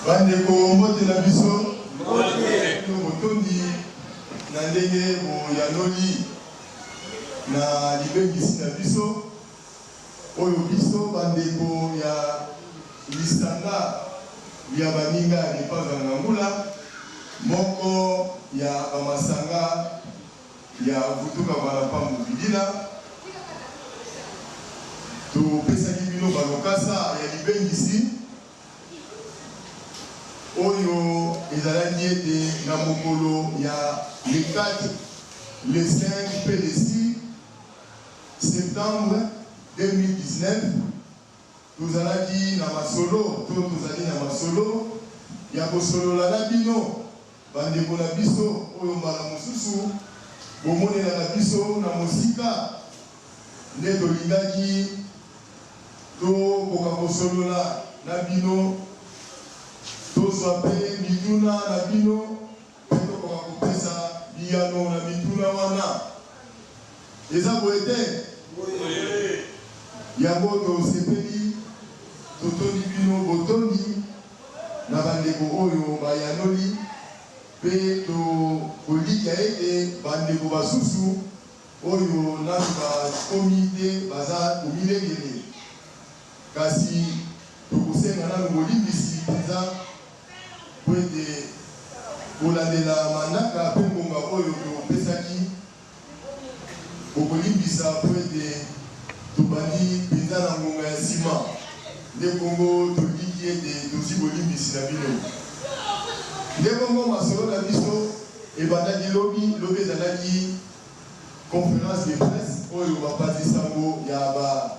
Bandeko, mbote na biso. Mbote. Botondi na ndenge boyanoli na libengisi na biso oyo biso bandeko ya lisanga lya baninga ya Lipanza Ngangula, moko ya ba masanga ya Vutuka Valampa Mubidila, topesaki bino ba lokasa ya libengisi oyo ezalaki ete na mokolo ya le 4, le 5 mpe le 6 septembre 2019, tozalaki na masolo to tozali na masolo ya kosolola na bino bandeko na biso oyo mbala mosusu bomonelaka biso na mosika, nde tolingaki tokoka kosolola na bino, tozwa mpe mituna na bino mpe tokoka kopesa biyano na mituna wana. Eza boye te? Yango tosepeli, totondi bino botondi na bandeko oyo bayanoli, mpe tokolikya ete bandeko basusu oyo nanu bakomi te baza komilengele. Kasi tokosenga nanu bolimbisi mpenza mpo ete kolandela manaka mpe ngonga oyo topesaki, bokolimbisa mpo ete tobandi mpenza na ngonga ya nsima, nde bongo toliki ete tozwi bolimbisi na bino. Nde bongo masolo na biso ebandaki lobi, lobi ezalaki conference de presse oyo bapanzi sango ya ba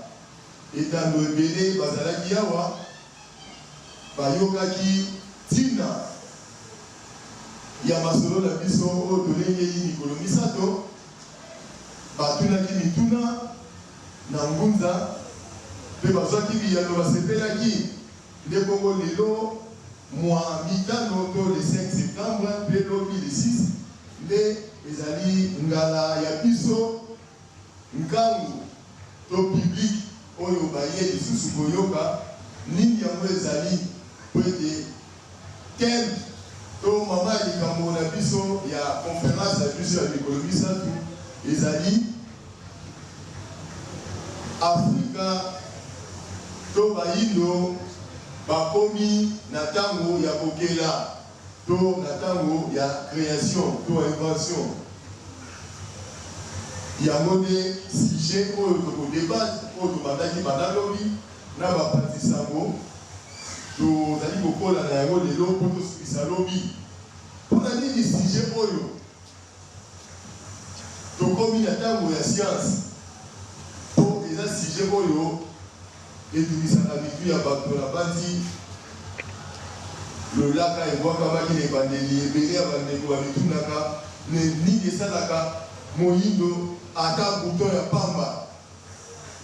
etando ebele bazalaki awa, bayokaki ntina ya masolo na biso oyo tolengeli mikolo misato, batunaki mituna na ngunza mpe bazwaki biyano basepelaki. Nde bongo lelo mua mitano to le 5 septembre mpe lobi le 6 nde ezali ngala ya biso nkangu to public oyo baye lisusu koyoka nini yango ezali mpo ete thème to mama ya likambo na biso ya conference na biso ya mikolo misato ezali Afrika to bayindo bakomi na tango ya kokela to na tango ya creation to invention. Yango nde sujet oyo toko debattre, oyo tobandaki banda lobi na ba panzi sango. Tozali kokola na yango lelo mpo tosukisa lobi. Mpo na nini sujet oyo? Tokomi na tango ya science mpo eza sujet oyo etungisaka mitu ya bato. Nabanzi lolaka ebwakamaki na ebandeli, ebele ya bandeko bamitunaka nini esalaka moyindo ata bouton ya pamba,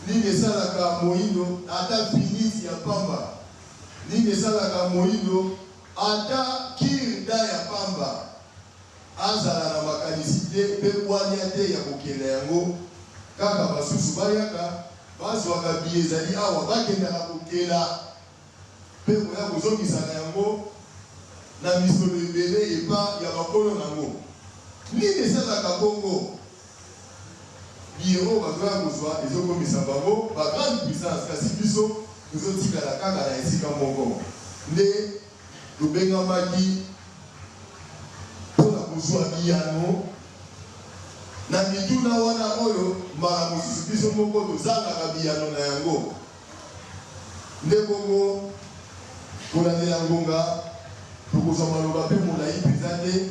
nini esalaka moyindo ata finiti ya pamba, nini esalaka moyindo ata cure-dent ya pamba. Azala na makanisi te mpe bwania te ya kokenda yango, kaka basusu bayaka, bazwaka biye ezali awa, bakendaka kokela mpe koya kozongisaka yango na misolo ebele epa ya bakolo nango. Nini esalaka bongo? Biye oyo bazoya kozwa ezokomisa bango ba grande puissance, kasi biso tozotikala kaka na esika moko. Nde Tobengamaki mpo na kozwa biyano na mituna wana oyo mbala mosusu biso moko tozangaka biyano na yango. Nde bongo, kolandela ngonga, tokozwa maloba mpe molai mpenza te.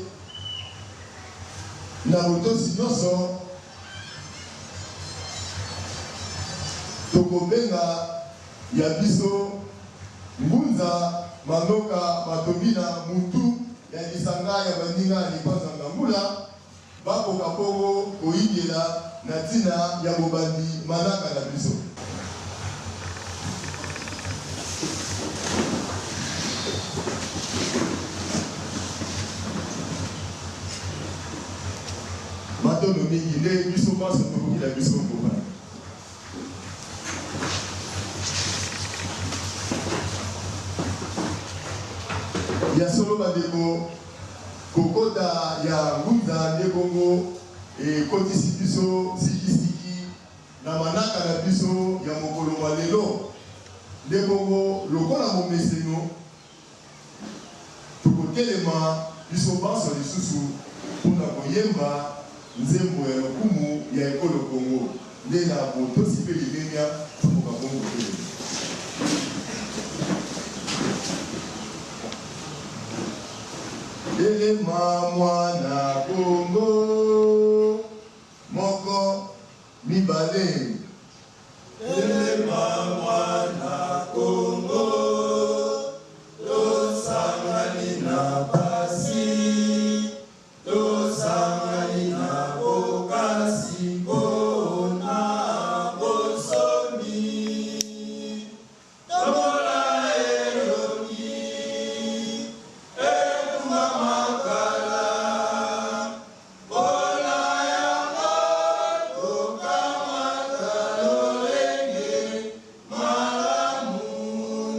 Na botosi nyonso, tokobenga ya biso Ngunza Manoka Matobina mutu ya lisanga ya baninga ya Lipanza Ngangula bakoka bongo koyingela na tina ya bobandi manaka na biso. Matondo mingi nde biso banso tokoki na biso kobanda. Ya solo bandeko, kokota ya Ngunza nde bongo ekotisi biso sikisiki na manaka na biso ya mokolo mwa lelo. Nde bongo lokola momeseno, tokotelema biso banso lisusu mpo na koyemba nzembo ya lokumu ya ekolo Congo. Nde na botosi mpe limemia, tokoka bongo kotelema. Telema mwana Congo, moko, mibale. Telema mwana Congo, tosangani na pasi, tosangani na bokasi mpona bonsomi. Tombola elongi, etumba makala, mpona yango tokamata lolenge malamu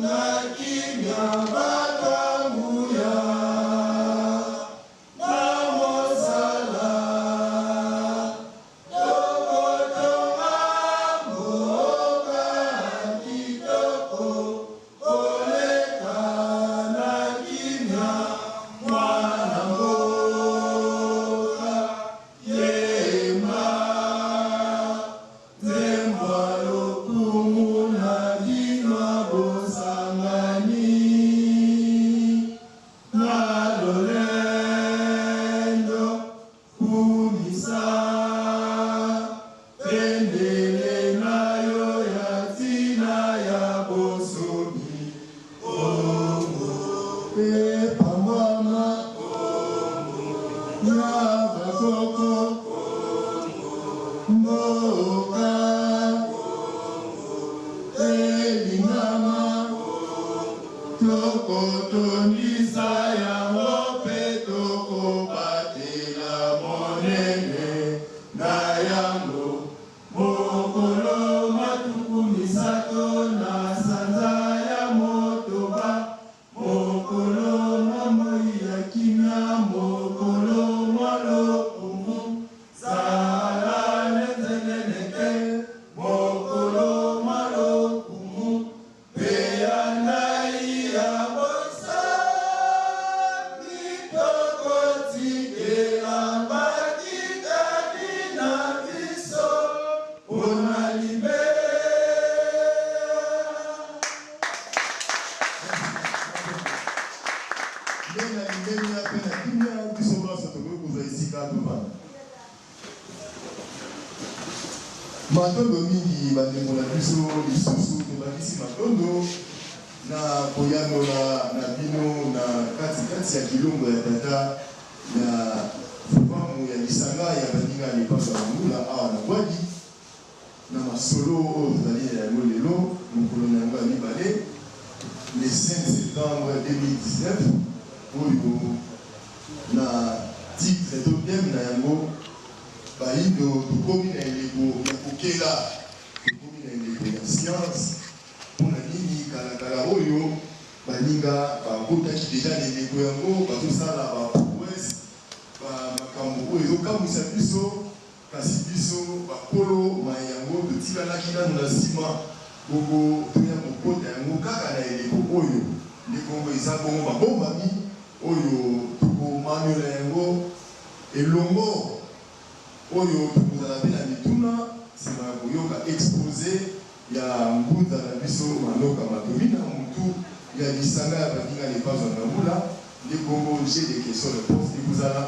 na kimia bato ya nguya na mosala tokotonga mboka kitoko koleka na kimia mwana mboka yemba nzembo ya lokumu na bino bosangani na lolendo kumisa bendele na yo ya ntina ya bonsomi epambwama ya bakoko mboka elingama tokotondisa yango mpe tokobatela monene na yango mokolo 30 na sanza ya motoba mokolo mwa moi ya kimia mokolo mwa lokumu zala nenzeneneke mokolo mwa lokumu mpe ya ndai ya bonsomi tokotikela bakitani na biso mpona libela. Nde na limemia mpe na kimia, biso banso tokoki kozwa esika tovanda. Matondo mingi bandeko na biso, lisusu tobakisi matondo na koyanola na bino na katikati ya kilongo ya tata ya Fuvamu ya lisanga ya baninga ya Lipanza na Ngula awa na Bwadi na masolo oyo tozali na yango lelo mokolo na yango ya mibale le 5 septembre 2019 oyo na titre to thème na yango bayindo tokomi na eleko ya kokela, tokomi na eleko ya science. Mpona nini kalakala oyo baninga bakotaki deja na eleko yango, bazosala ba prouesse, ba makambo oyo ezokamwisa biso, kasi biso bakolo mai yango totikalaki nanu na nsima, bongo toya kokota yango kaka na eleko oyo. Nde bongo eza bongo mabombami oyo tokomanyola yango elongo, oyo tokozala mpe na mituna nsima ya koyoka expose ya ngunza na biso Manoka Matomina, mutu ya lisanga ya baninga Lepazo ya Ngambula. Nde bongo jeu de question reponse ekozala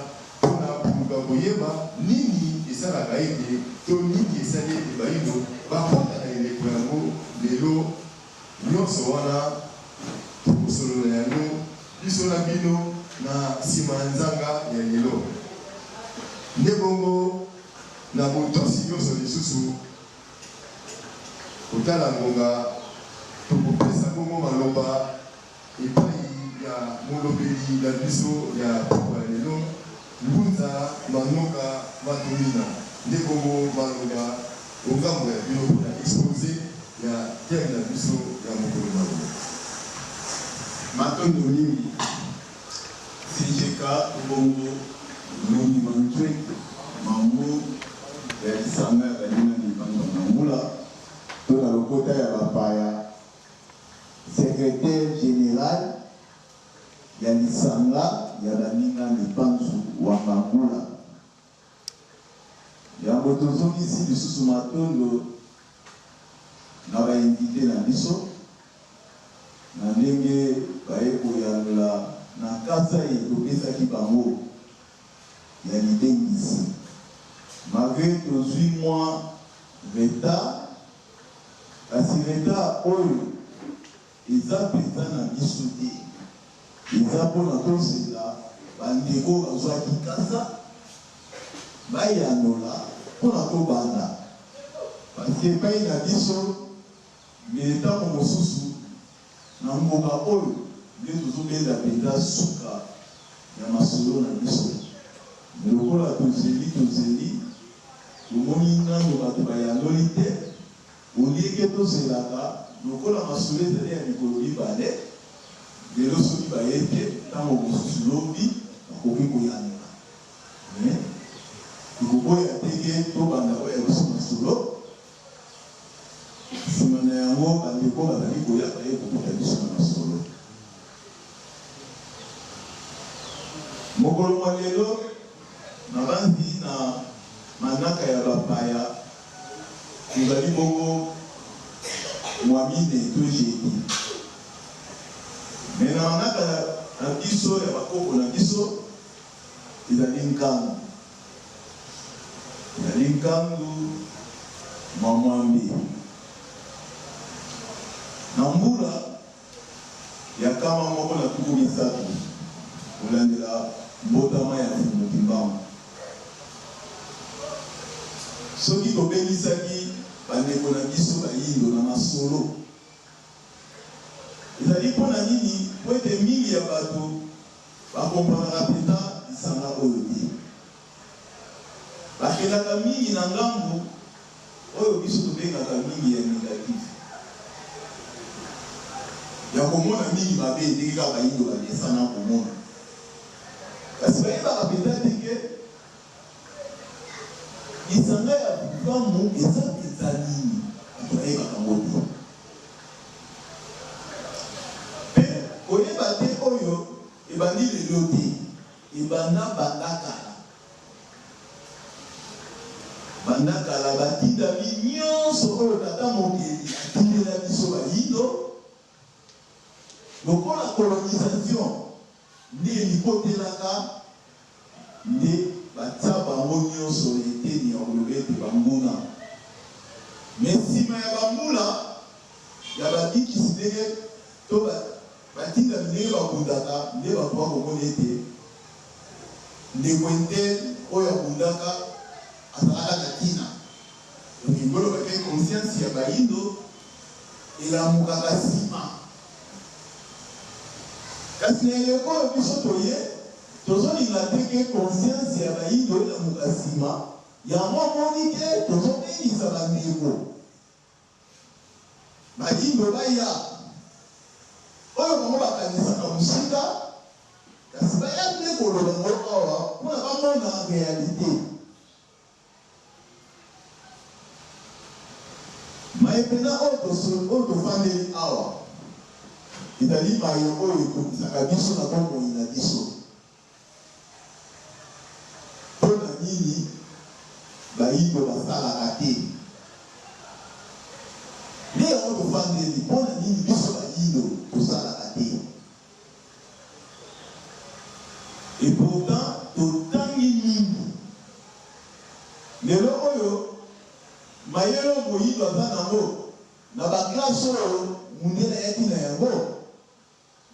mpona koluka koyeba nini esalaka ete to nini esali ete bayindo bakota na eleko yango lelo. Nyonso wana tokosolola yango biso na bino na nsima ya nzanga ya lelo. Nde bongo na botosi nyonso lisusu kotala ngonga, tokopesa bongo maloba epai ya molobeli na biso ya pokwa ya lelo, Ngunza Manoka Matomina. Nde bongo maloba ongambo ya bino mpona expose ya thème na biso ya mokolo maloba. Matondo mingi. Moseka to bongo Nongi Mantsweke, mambo ya lisanga ya baninga Mibange ba Ngangula to na lokota ya bapaya Secretaire general ya lisanga ya baninga Mipanzu wa Ngangula. Yambo tozongisi lisusu matondo na ba invites na biso na ndenge baye koyanola na nkasa eye topesaki bango ya libengisi. Malgre tozui mwa retard, kasi retard oyo eza penza na biso te. Eza mpo na tozela ba ndeko oyo bazwaki nkasa bayanola mpo na tobanda. Parce que epayi na biso nde tango mosusu na ngonga oyo nde tozobenda mpenza suka ya masolo na biso. Mais lokola tozeli tozeli tomoni nanu bato bayanoli te, au lieu que tozelaka lokola masolo ezali ya mikolo mibale, lelo soki baye te tango mosusu lobi bakoki koyanola. Mais tokoboya te ke tobanda oyo ya biso masolo, sima na yango ba ndeko bazali koya baye kokuta biso na masolo. Mokolo mwa lelo nabanzi na manaka ya bapaya tozali bongo mwa minei to jeudi. Mais na manaka na biso ya bakoko na biso Ezali nkangu. Ezali nkangu mwa mwambe. Na mbula ya 130 kolandela mbotama ya Mfumu Kimbangu. Soki tobengisaki ba ndeko na biso bayindo na masolo, ezali mpo na nini? Mpo ete mingi ya bato Ba comprenaka penza lisanga oyo te. Bakendaka mingi na ngambu oyo biso tobengaka mingi ya negatif. Ya komona mingi mabe ndenge kaka bayindo bamesana komona. Kasi bayebaka penza te que lisanga ya Bukamu eza penza nini. Bato bayebaka yango te. Mpe koyeba te oyo ebandi lelo te, ebanda banda kala. Banda kala batindami nionso oyo Tata Mokeli atindela biso bayindo, lokola colonisation nde emikotelaka nde batia bango nionso na eteni ya koloba ete banguna. Mais sima ya ba mbula ya ba bikisi ndenge to ba batindami ndenge babundaka nde batu bakomona ete ndeko intel oyo abundaka azalaka na tina. Donc elingi koloba ke conscience ya bayindo elamukaka sima. Kasi na eleko oyo biso toye, tozolinga te ke conscience ya bayindo elamuka sima, yango omoni ke tozobengisa ba ndeko bayindo baya, oyo bango bakanisaka mosika, kasi baya nde koloba yango awa pona bamona realite. Maye mpenza oyo oyo tofandeli awa ezali maye oyo ekokisaka biso na bomoi na biso. Mpo na nini Bayindo basalaka te? Nde yango tofandeli, mpo na nini biso Bayindo tosalaka te? Et pourtant totangi mingi. Lelo oyo mayele oyo moyindo aza nango na ba classe oyo mundele ayaki na yango,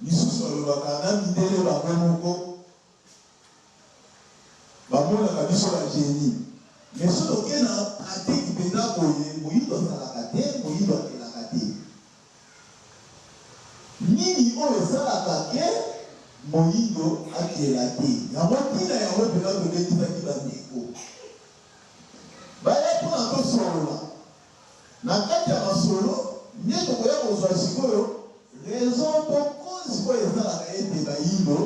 misusu balobaka na mindele bango moko bamonaka biso ba genie. Mais soki toke na pratique penza boye moyindo asalaka te, moyindo akelaka te. Nini oyo esalaka que moyindo akela te? Yango tina yango pena tobengisaki ba ndeko baya pona tosolola. Na kati ya masolo nde tokoya kozua sikoyo raison to cause oyo esalaka ete bayindo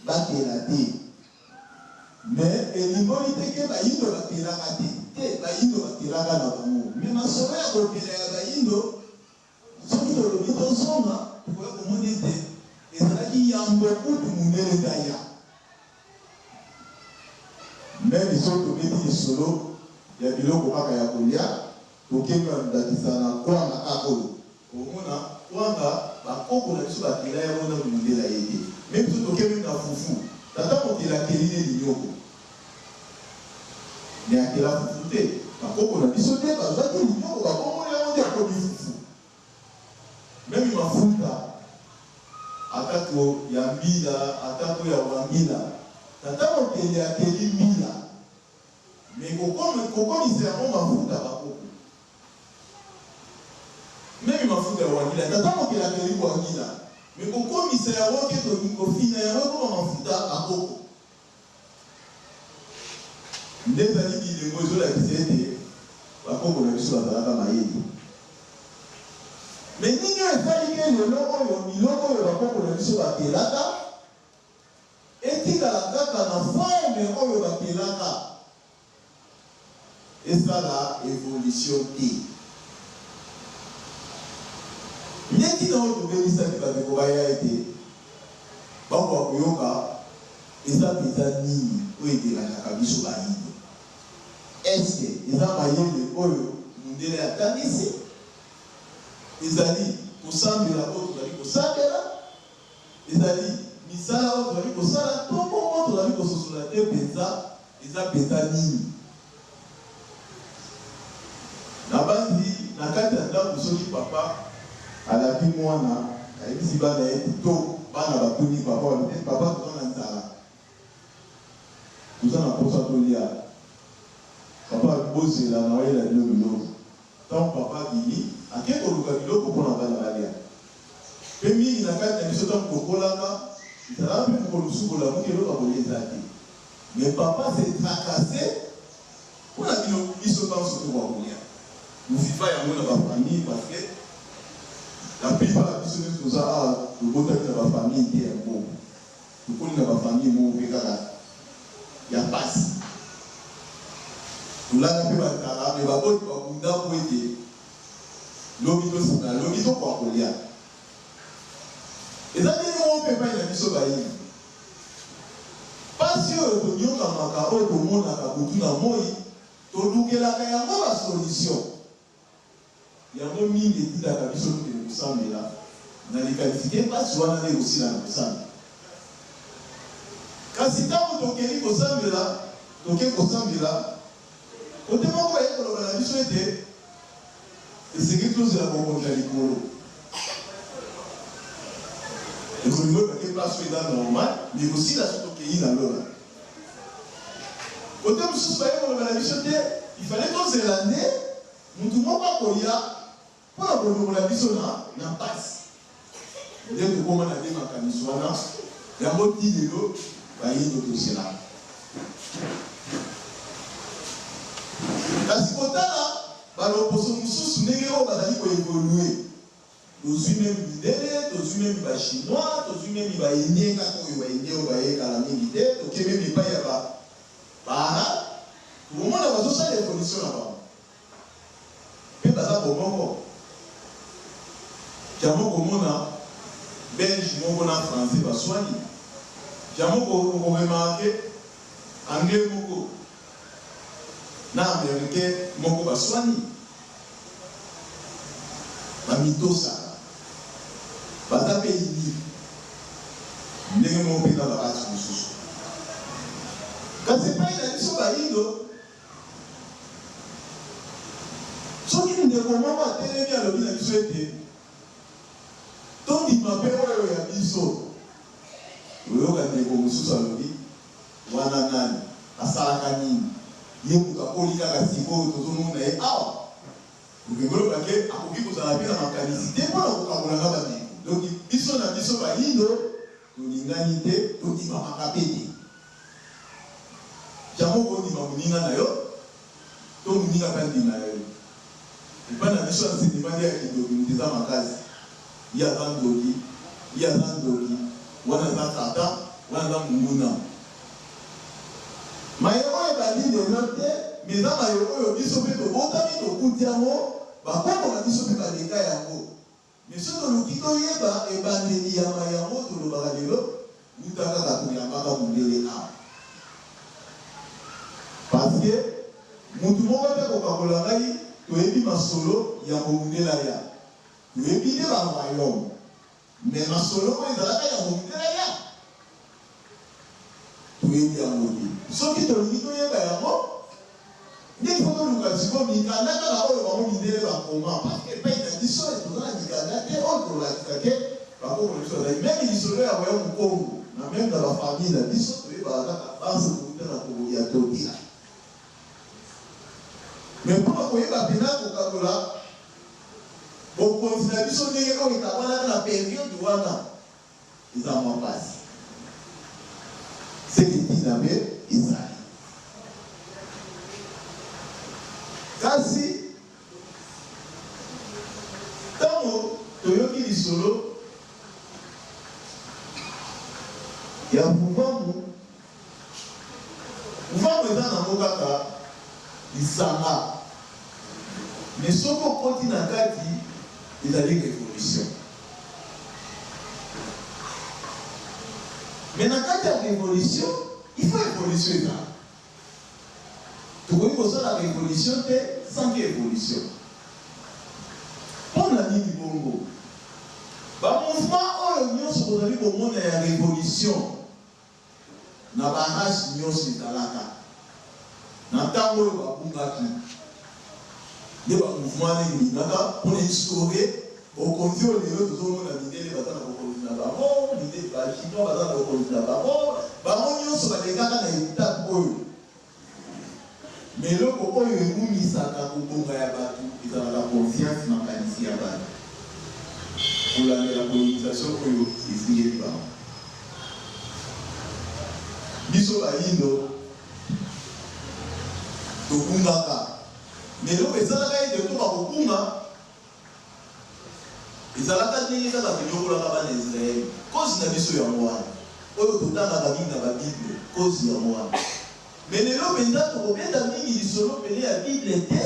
bakela te. Mais elimboli te ke bayindo bakelaka te. Te, bayindo bakelaka na bango. Mais masolo ya kokela ya bayindo, soki tolobi tozonga, tokoya komona ete ezalaki yambo kutu mundele te aya. Meme soki tobeti lisolo ya biloko kaka ya kolia, tokei na ndakisa na kwanga kaka oyo, okomona kwanga ba koko na biso bakela yango nanu mundele aye te. Meme soki toke meme na fufu, tata mokeli akeli nde linyoko mais akela fufu te. Ba koko na biso nde bazwaki linyoko babongoli yango nde ekomi fufu. Meme mafuta ata ko ya mbila ata ko ya wangila tata mokeli akeli mbila mais kokomisa yango mafuta ba koko meme mafuta ya wangila tata mokeli akeli wangila mais kokomisa yango ke kofina yango ekoma mafuta ba koko Nde ezali bilembo ezolakisa ete ba koko na biso bazalaka mayele. Mais nini oyo esali ke lelo oyo biloko oyo ba koko na biso bakelaka etikala kaka na forme oyo bakelaka? Esala evolution te. Nde ntina oyo tobengisaki bandeko baya ete bakoka koyoka eza mpenza nini oyo ederangeaka biso bayindo. Est-ce que eza mayele oyo mundele atangisi? Ezali kosambela oyo tozali kosambela? Ezali misala oyo tozali kosala to bongo tozali kososola te mpenza eza mpenza nini? Nabanzi na kati ya ndako soki papa alapi mwana ayebisi bana ye to bana batuni papa balobi ete papa toza na nzala toza na mposa tolia papa alobi bozela naoyela bino biloko Tango papa abimi, ake koluka biloko mpo na bana balia. Mpe mingi na kati na biso tango tokolaka, ezalaka mpe mokolo mosusu bolamuki eloko ya kolia eza te. Mais papa se tracasse mpo na bino biso banso tokoka kolia. Toviva yango na ba famille parce que la plupart ya biso nionso toza awa tobotami na ba famille te ya mbongo. Tokoli na ba famille moko pe kaka ya pasi. Tolala pe ba nzala mais baboti ba bunda po ete lobi to sima ya lobi tokoka kolia. Eza ndenge moko pe epai na biso bayini. Pasi oyo toniokamaka, oyo tomonaka butu na moyi, tolukelaka yango ba solution. Yango mingi etindaka biso tokende kosambela na likanisi te mpasi wana nde ekosila na kosambela. Kasi ntango tokei kosambela, tokei kosambela, kote moko baye koloba na biso ete esengeli tozela bokonzi ya likolo. Ekolingi koloba te mpasi oyo eza normal, mais ekosila soki tokei na lola. Kote mosusu baye koloba na biso te il fallait tozela nde mutu moko akoya mpo na kolongola biso na na mpasi. Nde tokoma na nde makanisi wana yango ti lelo bayindo tozelaka. Kasi kotala ba loposo mosusu ndenge oyo bazali ko evoluer, Tozui meme mindele, tozui meme ba chinois, tozui meme ba indiens kaka oyo ba indiens oyo baye kala mingi te, toke meme epayi ya ba ba arabes, tokomona bazo sala evolution na bango pe baza bomoko. Jamais okomona belge moko na français baswani, jamais oko remarquer anglais moko na americain moko baswani. Ba mitosaka. Baza pe unis. Ndenge moko pe na ba races mosusu. Kasi epayi na biso bayindo, soki ndeko moko atelemi alobi na biso ete tondima pe oyo ya biso, oyoka ndeko mosusu alobi Wana nani? Asalaka nini? Ye mutu akoli kaka sikoyo tozo mona ye awa? Olingi oloba ke akoki kozala pe na makanisi te pona kokabola na ba ndeko? Donc biso na biso bayindo tolingani te, tondimamaka pe te. Jamais oko ndima moninga na yo to moninga pe andima ya yo. Epai na biso enseignement nde ya kindoki mutu eza makasi. Ye aza ndoki, ye aza ndoki, wana aza satan, wana aza monguna. Maye oyo ebandi lelo te, mais eza maye oyo biso pe tobotami tokuti yango, ba koko na biso pe baleka yango. Mais soki toluki toyeba ebandeli ya maye yango tolobaka lelo, wuta kaka toyambaka mundele awa. Parce que mutu moko te akokabola ngai, toyebi masolo yambo mundele aya. Toyebi nde ba royaumes. Mais masolo oyo ezalaka ya mondele aya? Toyebi yango te. Soki tolingi toyeba yango, nde il faut toluka sikoyo mikanda kaka oyo bango mindele bakoma, parce que epayi na biso toza na mikanda te oyo kolakisa ke bakoko na biso bazali. Meme lisolo ya royaume Kongo, na meme na ba famille na biso toyebaka kaka base kowuta na Kongo ya Totila. Mais pona koyeba pena kokabola Bokonzi na biso ndenge oyo ekabwanaka na periode wana eza mwa pasi. Seke tina pe ezali. Kasi tango toyoki lisolo ya Vuvamu, Vuvamu eza nango kaka lisanga. Mais soki okoti na kati ezali revolution. Mais na kati ya revolution il faut evolution ezala. Tokoki kosala revolution te sans que evolution. Pona nini bongo? Ba mouvements oyo nionso bozali komona ya revolution na ba races nionso ezalaka na tango oyo babungaki nde ba mouvements wana ebimaka pona instaurer bokonzi oyo lelo tozo mona mindele baza na bokonzi na bango, mindele ba chinois baza na bokonzi na bango, bango nionso balekaka na etape oyo. Mais eloko oyo ewumisaka kobonga ya batu ezalaka conscience, makanisi ya batu kolandela colonisation oyo ezingeli bango. Biso bayindo tobungaka mais eloko esalaka ete tokoma kobunga Ezalaka ndenge kaka tonyokolaka bana ya Israël. Cause na biso yango wana. Oyo totangaka mingi na ba bible, cause yango wana. Mais lelo penza tokobeta mingi lisolo pene ya bible te,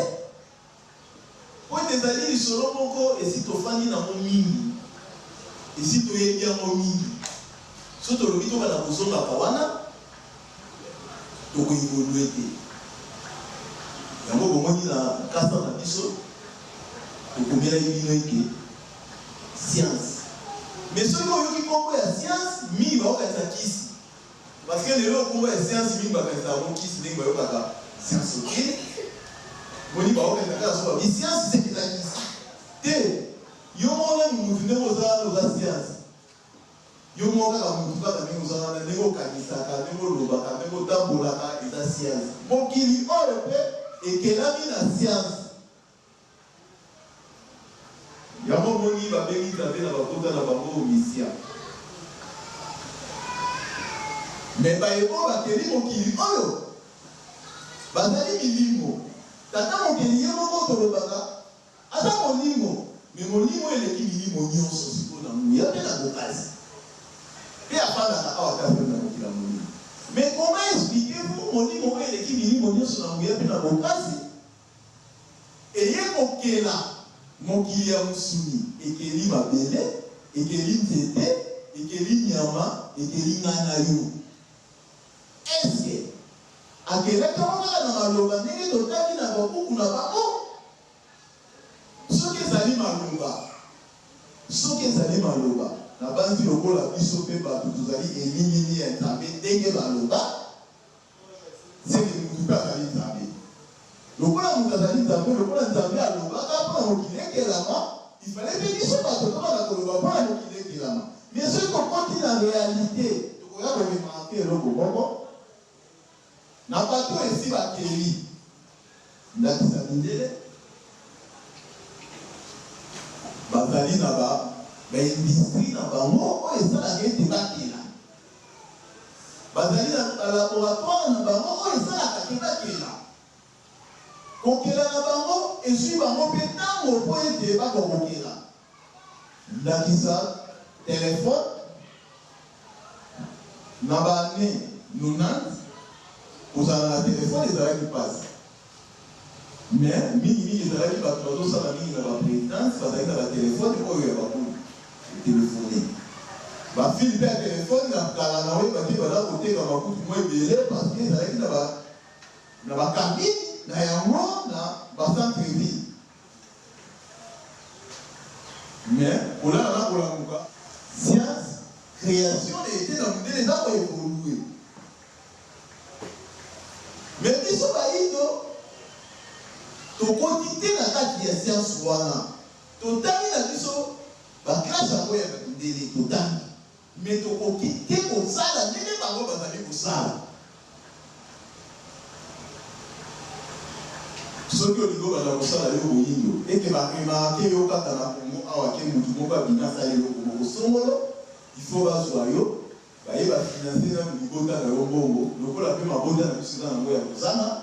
po ete ezali lisolo moko esi tofandi nango mingi, esi toyebi yango mingi. Soki tolobi tobanda kozongaka wana, toko evoluer te. Yango bomoni na nkasa na biso tokomelaki bino ete science. Mais soki oyoki kombo ya science mingi bakokanisa kisi. Parce que lelo kombo ya science mingi bakanisaka yango kisi ndenge bayokaka science ok. Boni bakokanisa kaka soki balobi science seke eza kisi. Te, yo moko nanu mutu ndenge oza wana oza science. Yo moko kaka mutu kaka ndenge oza wana, ndenge okanisaka, ndenge olobaka, ndenge otambolaka eza science. Mokili oyo pe ekelami na science. Yango omoni babengi Nzambe na bakota na bango Omisia. Mais baye oyo bakeli mokili oyo bazali milimo. Tata mokeli ye moko tolobaka Aza molimo, mais molimo oyo eleki milimo nionso sikoyo na nguya pe na bokasi. Pe afandaka awa te afandi na mokili ya molimo. Mais comment expliquez vous molimo oyo eleki milimo nionso na nguya pe na bokasi eye kokela mokili ya mosuni, ekeli mabele, ekeli nzete, ekeli nyama, ekeli nga na yo. Est ce que akelaki yango kaka na maloba ndenge totangi na ba buku na bango? Soki ezali maloba, soki ezali maloba, nabanzi lokola biso mpe bato tozali elilingi ya Nzambe ndenge baloba, seke moto mpe azali Nzambe. Lokola moto azali Nzambe, lokola Nzambe alobaka mpo na mokili ekelama, il fallait mpe biso bato tobanda koloba mpo na mokili ekelama. Mais soki tokoti na realite, tokoya ko remarquer eloko moko, Na bato oyo esi bakeli, ndakisa mindele, bazali na ba ba industries na bango oyo esalaka ete bakela. Bazali na ba laboratoires na bango oyo esalaka ke bakela. Kokela na bango ezwi bango mpe ntango mpo ete bakoka kokela. Ndakisa, telefone. Na ba annees 90, Kozala na telephone ezalaki pasi. Mais mingi mingi ezalaki batu bazosala mingi na ba presidence bazalaki na ba telephone oyo ya ba boule telephone. Ba fil pe ya telephone na kala na oyeba te baza kotekama kutu mua ebele parce que ezalaki na ba na ba cabine na yango na ba centre ville. Mais kolala na kolamuka science creation ete na mundele eza ko evoluer. Mais biso bayindo tokoti te na kati ya science wana. Totangi na biso ba classe yango ya ba mindele totangi mais tokoki te kosala ndenge bango bazali kosala. Soki olingi obanda kosala yo moyindo eke ba remarquer yo kaka na Congo awa ke mutu moko abimi asali eloko moko songolo il faut bazua yo Baye ba financer nanu libota na yo mbongo lokola pe mabota na biso eza nango ya kozanga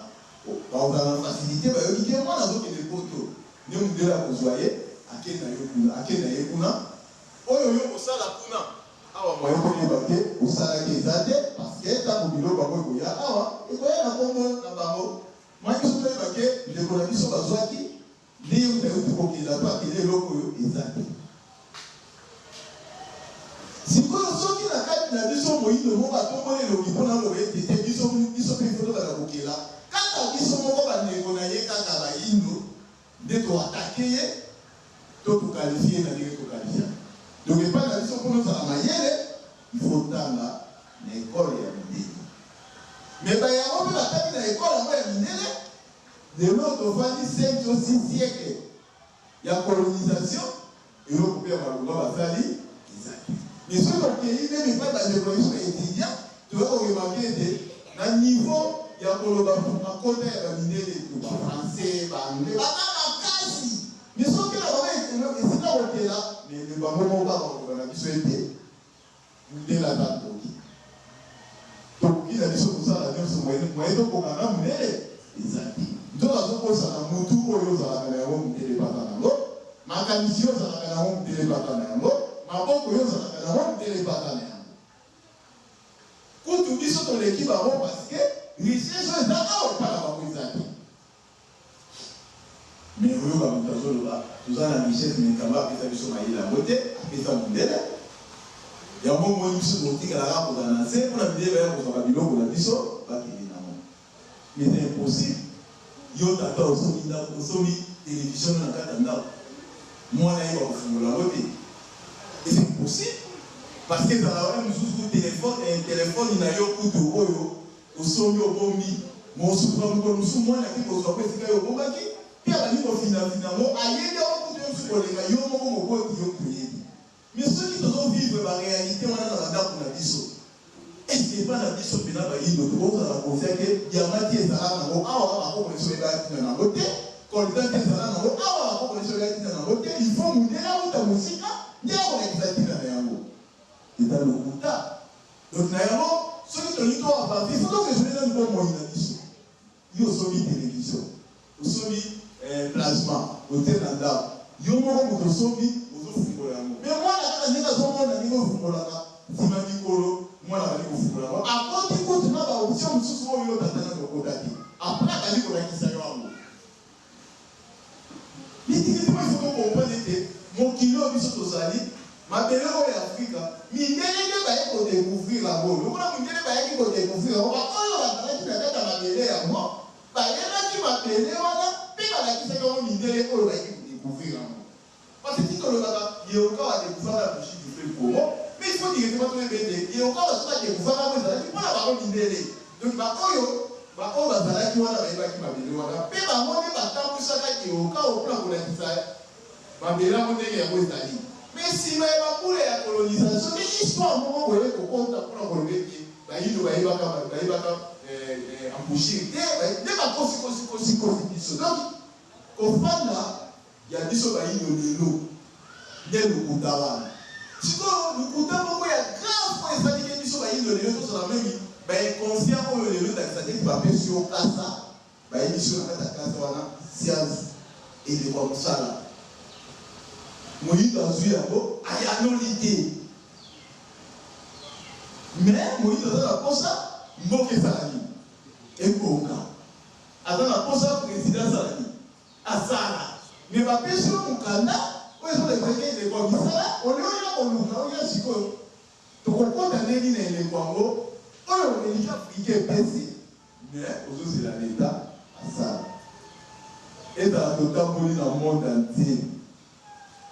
bakozala na facilite bayoki ke mwana azokende poto nde mundele akozua ye ake na yo kuna ake na ye kuna oyo yo okosala kuna awa moyen toyeba ke osalaki eza te parce que tango biloko yango ekoya awa ekoya na kombo na bango moyen biso toyeba ke ndeko na biso bazuaki nde ye moto ayuti kokela to akeli eloko oyo eza te. Sikoyo soki na kati na biso moyindo moko atomboli elongi mpo na aloba ete te biso biso mpe il faut tobanda kokela, kaka biso moko ba ndeko na ye kaka bayindo nde to attaquer ye to to qualifier ye na ndenge to qualifiaka. Donc epai na biso mpo na ozala mayele il faut otanga na ecole ya mindele. Mais ba yango mpe batangi na ecole yango ya mindele. Lelo tovandi 5 to 6 siècle ya colonisation, eloko pe ya malonga basali eza te. Mais soki tokeyi meme epai ba ndeko na biso ba etudiants, toza ko remarquer ete na niveau ya koloba makota ya ba mindele to ba français, ba anglais baza makasi. Mais soki oke na bango esika kokela, mais bango moko kaka bakoloba na biso ete Mundele aza ndoki. Tokoki na biso kosala nionso moyen tokoka na mundele eza te. Nzoka azobosana mutu oyo ozalaka na yango mundele pe aza na yango, makanisi yo ozalaka na yango mundele pe aza na yango, maboko yo ozalaka na yango mundele pe aza na yango. Kutu biso toleki bango parce que richesse oyo eza awa epa na bango eza te. Mais oyoka mutu azoloba toza na richesse mais Nzambe apesa biso mayele yango te, apesa mundele. Yango omoni biso tokotikala kaka kozala na nse pona mindele baya kozwa ba biloko na biso bakende nango. Mais c'est impossible. Yo tata osombi ndako, osombi television no na kati ya ndako, mwana ayeba kofungola yango te. C'est impossible. Parce que ezalaka wana mosusu telephone, telephone na yo kutu oyo Osombi obombi, mosusu mokolo mosusu mwana ake kozwa yango esika yo obombaki, mpe abandi kofinafina yango, ayebi yango kutu yo mosusu koleka yo moko moboti, yo kutu oyebi. Mais soki tozo vivre ba realites wana na ba ndaku na biso, est ce que epa na biso pena bayindo tokozala confiant que diamant ti ezala nango awa ba koko na biso bayebaka tina nango te, coltan ti ezala nango awa ba koko na biso bayebaka tina nango te, il faut mundele awuta mosika nde akolakisa tina na yango. Eza lokuta. Donc na yango soki tolingi to avancer il faut to raisonner nanu bomoi na biso. Yo osombi television, osombi plasma otie na ndaku, yo moko mutu osombi ozo fungola yango mais mwana kaka ndenge azo mona ndenge ofungolaka sima mikolo mwana abandi kofungola yango akoti kutu na ba option mosusu oyo yo tata nanu okota te après abandi kolakisa yo yango. Difficilement il faut to comprendre ete mokili oyo biso tozali, mabele oyo ya Afrika, mindele nde baye ko decouvrir yango. Lokola mindele bayaki ko decouvrir yango, ba oyo bazalaki na kati ya mabele yango bayebaki mabele wana mpe balakisaki yango mindele oyo bayaki ko decouvrir yango. Parce que ti tolobaka Yehokawa a decouvraka la bougie du fleuve Congo, mais il faut directement toyeba ete Yehokawa soki a decouvraka yango ezalaki mpo na bango mindele. Donc ba oyo ba oyo bazalaki wana bayebaki mabele wana mpe bango nde batambwisaka Yehokawa mpo na kolakisa mabele yango ndenge yango ezali. Mais sima ya ba mbula ya colonisation nde histoire moko boye ekokota mpo na koloba ete bayindo bayebaka bayebaka embouchure te, nde bakosi kosi kosi kosi biso. Donc kofanda Ya biso bayindo lelo nde lokuta wana. Sikoyo lokuta moko ya grave oyo esali ke biso bayindo lelo tozala meme ba inconscient oyo lelo ndakisa ndeti ba pesi yo kasa bayebisi yo na kati ya kasa wana science eleko ya mosala moyindo azui yango ayanoli te mais moyindo aza na posa mboka esala nini? Ebonga. Aza na posa president asala nini? Asala. Mais bapesi yo mokanda oyo ezolakisa ke eleko ya misala au lieu oya koluka oya sikoyo tokokota ndenge nini na eleko yango oyo religion africain epesi mais ozozela l'etat asala. Ezala totamboli na monde entier,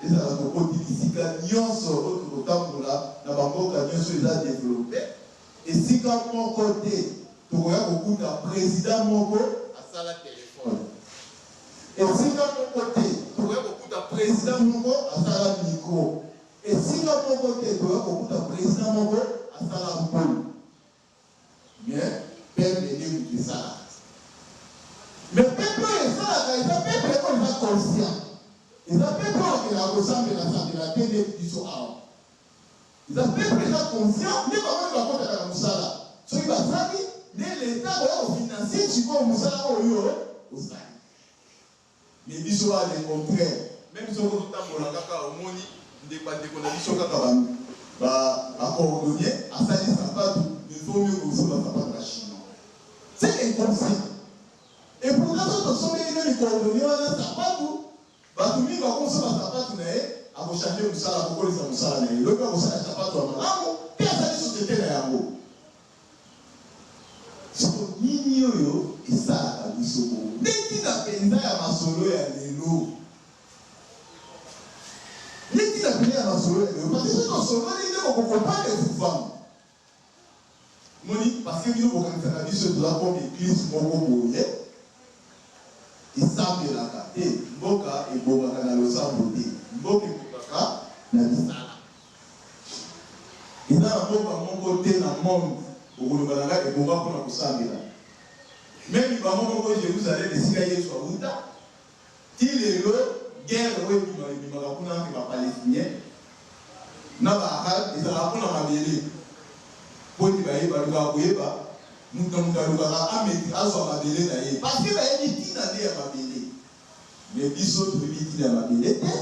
ezala tokoti bisika nionso oyo tokotambola na ba mboka nionso oyo eza developper, Esika moko te tokoya kokuta president moko asala telephone. Esika moko te tokoya kokuta president moko asala micro. Esika moko te tokoya kokuta president moko asala ampoule. Mais peuple nde mutu esalaka. Mais peuple oyo esalaka eza peuple oyo eza conscient. Eza peuple oyo akendaka kosambela sambela te ndeti biso awa. Eza peuple eza conscient nde bango nde bakotaka na musala soki basali nde l'etat akoya ko financer sikoyo musala oyo yo osali mais biso awa le contraire meme soki ozo tambola kaka omoni nde ba ndeko na biso kaka ba ba ba cordonnier asali sapatu mais vaut mieux kosomba sapatu ba chinois c'est inconscient et pourtant soki tosombeli meme cordonnier wana sapatu Batu mingi bakosomba sapatu na ye, ako changer musala, akokolisa musala na ye. Lobi akosala sapatu ya malamu pe asali societe na yango. Sikoyo nini oyo esalaka biso bongo? Nde ntina penza ya masolo ya lelo. Nde ntina penza ya masolo ya lelo. Parce que soki tosololi nde boko comprendre efufama. Omoni parce que bino bokanisaka biso toza comme eglise moko boye esambelaka te mboka ebongaka na losambo te mboka ebongaka na misala eza na mboka moko te na monde okoloba na nga ebonga pona kosambela meme bango moko Jerusalem esika Yesu awuta Ti lelo guerre oyo ebima ebimaka kuna entre ba palestiniens na ba arabes ezalaka pona mabele po ete baye balukaka koyeba mutu na mutu alukaka a maitrise azwa mabele na ye parce que bayebi tina nde ya mabele mais biso toyebi tina ya mabele te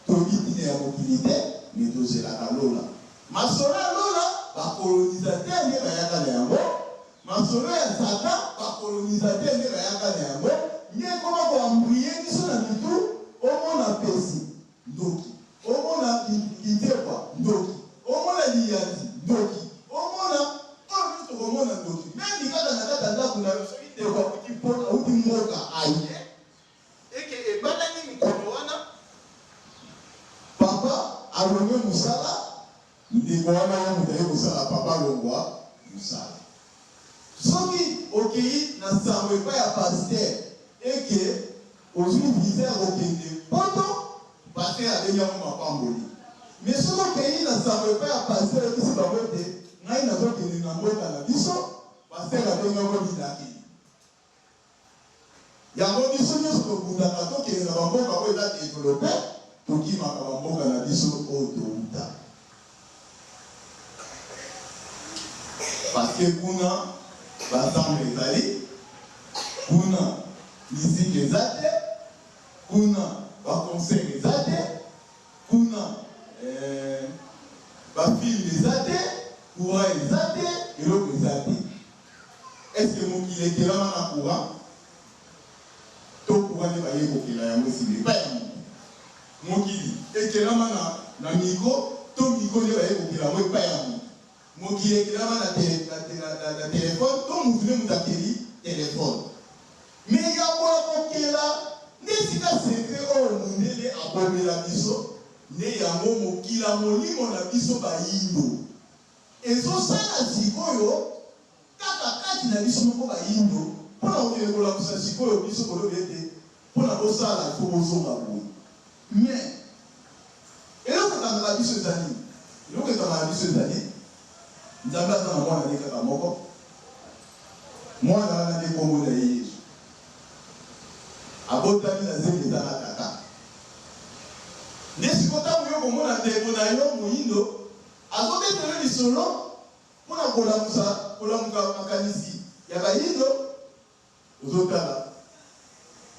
toyebi tina ya mokili te mais tozelaka lola masolo ya lola ba colonisateurs nde bayaka na yango Masolo ya satan ba colonisateur nde bayaka na yango nde ekoma ko embrouiller biso na mitu omona mpesi ndoki omona kintekwa ndoki omona liyanzi ndoki omona oyo nionso okomona ndoki meme kaka na kati ya ndaku na yo soki ndeko awuti poto awuti mboka aye eke ebandaki mokolo wana papa alongwe musala Ndeko wana ye moto aye kosala papa alongwa musala. Soki okeyi na sango epai ya pasteur eke ozui visa ya kokende poto pasteur abengi yango mapamboli mais soki okeyi na sango epai ya pasteur oyebisi bango ete ngai nazo kende na mboka na biso pasteur abengi yango bilakeli. Yango biso nionso tobundaka tokende na ba mboka oyo eza developper, tokimaka ba mboka na biso oyo towuta. Parce que kuna ba zamba ezali, kuna musique eza te, kuna ba concert eza te, kuna ba film eza te, courant eza te, eloko eza te. Est ce que mokili ekelama na courant? To courant nde baye kokela yango sima epai ya moto? Mokili ekelama na na micro? To micro nde baye kokela yango epai ya moto? Mokili ekelama na te na te na na na telephone? To mutu nde mutu akeli telephone? Mais ya boya kokela nde esika secret oyo mundele abomela biso nde yango mokila molimo na biso bayindo Ezo sala sikoyo kaka kati na biso moko bayindo pona kokende kolamusa sikoyo biso kolobi ete pona bosala il faut bozonga boye mais eloko ekangaka biso eza nini? Eloko ekangaka biso ezali Nzambe aza na mwana ne kaka moko mwana wana nde kombo na ye Yesu abotami na zemi ezanga tata nde sikoyo tango yo okomona ndeko na yo moyindo Azo beta yo lisolo pona kolamusa kolamuka makanisi ya bayindo ozo tala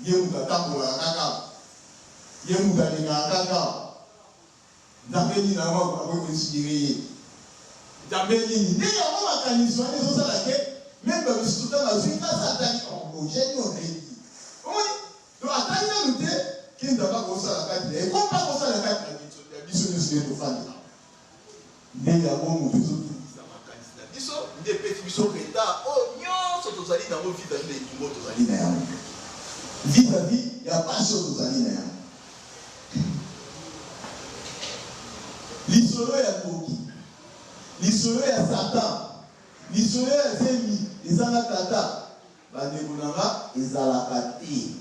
ye mutu atambolaka kaka ye mutu alekaka kaka nzambe nini yango akoki ko inspire ye nzambe nini nde yango makanisi wana ezo sala ke meme Meme ba misusu tango azui kasa atali oh gene oyo nayebi ye. Omoni? Donc atali nanu te ke Nzambe akosala kati na ye comme akosala kati na biso ya biso nionso nde tofandi awa. Nde yango moto ezotungisa makanisi na biso, nde epesi biso retard oyo nionso tozali na yango vis-à-vis na etumba oyo tozali na yango, vis-à-vis ya pasi oyo tozali na yango. Lisolo ya ndoki, lisolo ya Satan, lisolo ya zemi ezanga tata, ba ndeko na nga, ezalaka te.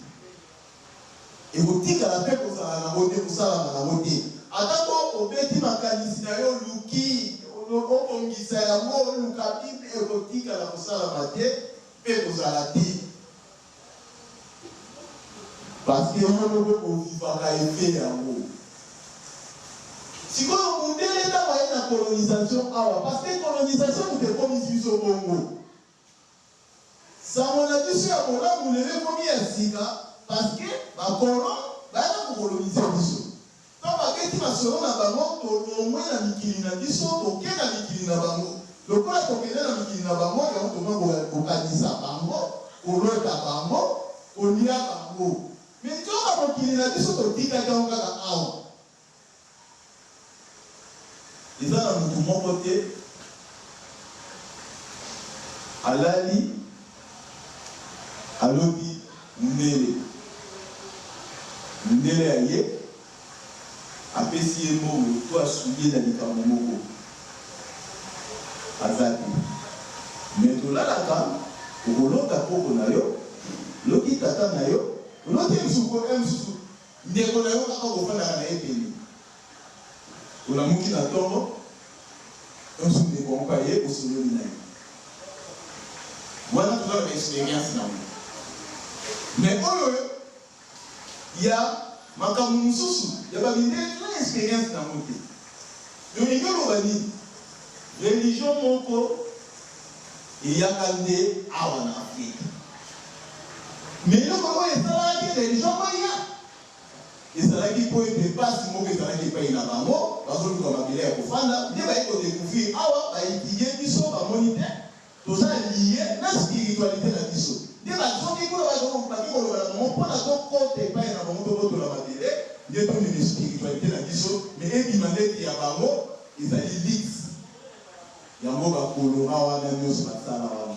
Ekotikala mpe kozala nango te, kosalama nango te. Ata ko obeti makanisi na yo, oluki obongisa yango, oluka Bible, ekotikala kosalama te mpe kozala te. Parce que yo moko o vivaka effet yango. Sikoyo mundele tango aye na colonisation awa, parce que colonisation mutu ekomisi biso bongo. Sango na biso ya bolamu lelo ekomi ya sika parce que ba colons bayaka ko coloniser biso. Tango babeti masolo na bango, tolongwe na mikili na biso toke na mikili na bango. Lokola tokenda na mikili na bango, yango tokoma kokanisa bango, kolota bango, kolia bango. Mais nzoka mokili na biso totikaki yango kaka awa. Eza na mutu moko te alali aloti mundele, mundele aye apesi ye mbongo to asungi ye na likambo moko aza te mais tolalaka okolota koko na yo oloki tata na yo oloti ye mususu Ndeko na yo kaka okofandaka na ye pene. Olamuki na tongo, tango mosusu ndeko yango pe aye, osololi na ye. Wana toza na ba experience na yango. Mais oyo ya makambo mosusu ya ba mindele toza na experience na yango te. Donc elingi oloba nini? Religion moko eyaka nde awa na Afrique. Mais eloko oyo esalaka te religion yango eya, ezalaki mpo ete mpasi moko ezalaki epai na bango, bazoluka mabele ya kofanda, nde baye ko decouvrir awa, ba etudier biso, bamoni te toza lie na spiritualite na biso, nde bazongi kuna bake koloba na bango mpo na tokota epai na bango tobotola mabele, nde tomema spiritualite na biso, mais ebima ndeti ya bango ezali luxe. Yango ba colora wana nionso basala wana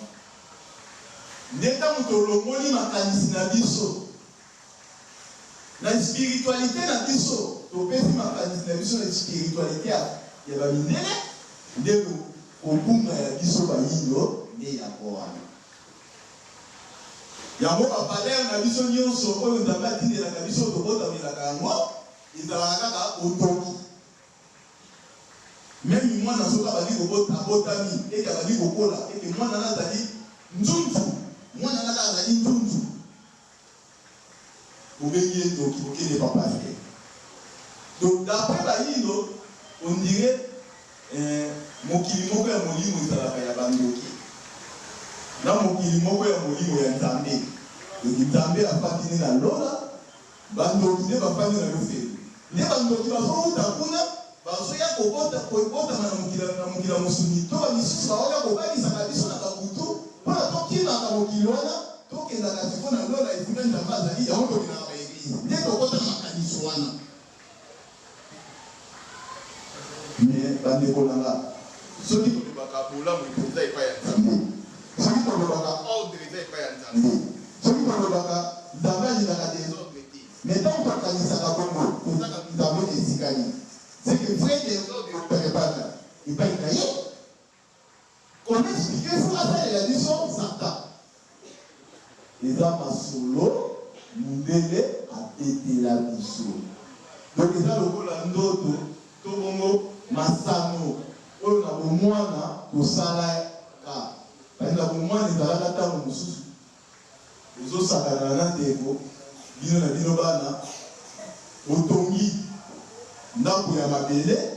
nde tango tolongoli makanisi na biso na spiritualite na biso topesi makanisi na biso na spiritualite ya ba mindele nde kobunga ya biso bayindo nde yango wana. Yango ba valeur na biso nionso oyo Nzambe atindelaka biso tobotamelaka yango ezalaka kaka botoki. Meme mwana soki abandi kobota abotami eke abandi kokola eke mwana na azali nzunzu mwana na kaka azali nzunzu bobengi ye ndoki bokende pa pasteur donc d'après bayindo on dirait eh, mokili moko ya molimo ezalaka ya bandoki na mokili moko ya molimo ya Nzambe donc Nzambe afandi nde na lola Ba ndoki nde bafandi na lufelo. Nde ba ndoki bazowuta kuna bazoya kobota kobotama na mokili na mokili ya mosuni to ba misusu baoya kobangisaka biso na ba butu pona tokimaka mokili wana tokendaka sikoyo na lola esika Nzambe azali yango tokendaka ba eglise nde tokota na makanisi wana. Mais ba ndeko na nga soki tolobaka bolamu eza epai ya Nzambe, soki tolobaka ordre eza epai ya Nzambe, soki tolobaka Nzambe alingaka desordre te, mais tango tokanisaka bongo tozaka Nzambe na esika nini? C'est que vrai desordre eutaka epai na epai na ye. Comment expliquer faut asalela biso Satan? Eza masolo mundele abetela biso. Donc eza lokola ndoto to bongo masano oyo na bomwana tosalaka. Parce na bomwana ezalaka tango mosusu ozo sakana na ndeko bino na bino bana botongi ndako ya mabele.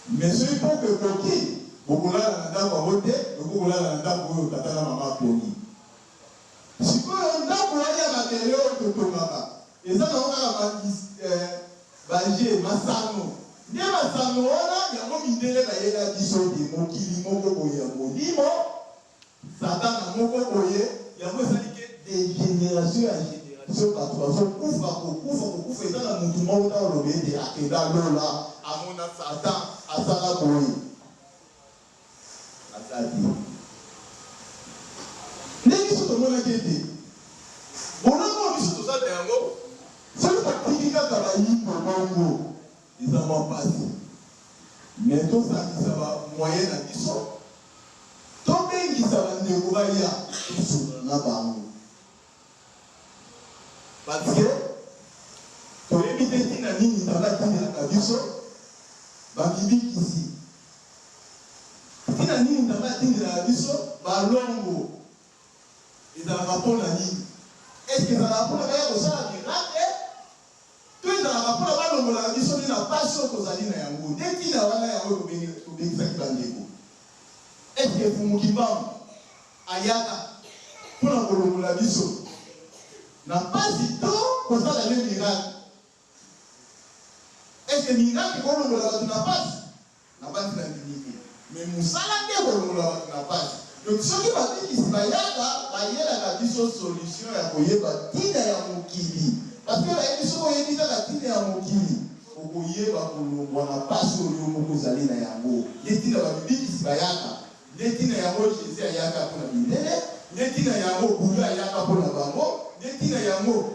Mais soki poko ekoki, bokolala na ndako yango te, bokoki kolala na ndako oyo tata na mama atongi. Sikoyo ndako wana ya mabele oyo totongaka eza nango kaka ba ba jeux, masano. Nde masano wana yango mindele bayela biso te mokili moko boye ya molimo. Satana moko boye. Yango esali ke de generation ya generation bato bazokufa, kokufa, kokufa. Eza na mutu moko te aloba ete akenda lola, amona Satan, asala boye. Aza te. Nde biso tomonaki ete bolamu oyo biso toza na yango, soki totiki kaka bayindo bongo, eza mwa mpasi. Mais tosangisa ba moyens na biso, tobengisa ba ndeko baya, tosolola na bango. Parce que toyebi te ntina nini Nzambe atindelaka biso ba mibikisi. Ntina nini Nzambe atindelaka biso balongo? Ezalaka mpo na nini? Est-ce que ezalaka mpo na baya kosala miracle? To ezalaka mpo na balongolaka biso nde na mpasi oyo tozali na yango? Nde ntina wana yango tobengisaki bandeko. Est-ce que Mfumu Kimbangu ayaka mpo na kolongola biso na mpasi to kosala nde miracle? Est-ce que miracle ekolongola bato na mpasi? Nabanzi nandimi te. Mais mosala nde ekolongola bato na mpasi. Donc soki babikisi bayaka, bayelaka biso solution ya koyeba ntina ya mokili. Parce que bayebi soki oyebi kaka ntina ya mokili, okoyeba kolongwa na mpasi oyo yo moko ozali na yango. Nde ntina bamibikisi bayaka. Nde ntina yango Jesus ayaka mpo na mindele. Nde ntina yango Buddha ayaka mpo na bango. Nde ntina yango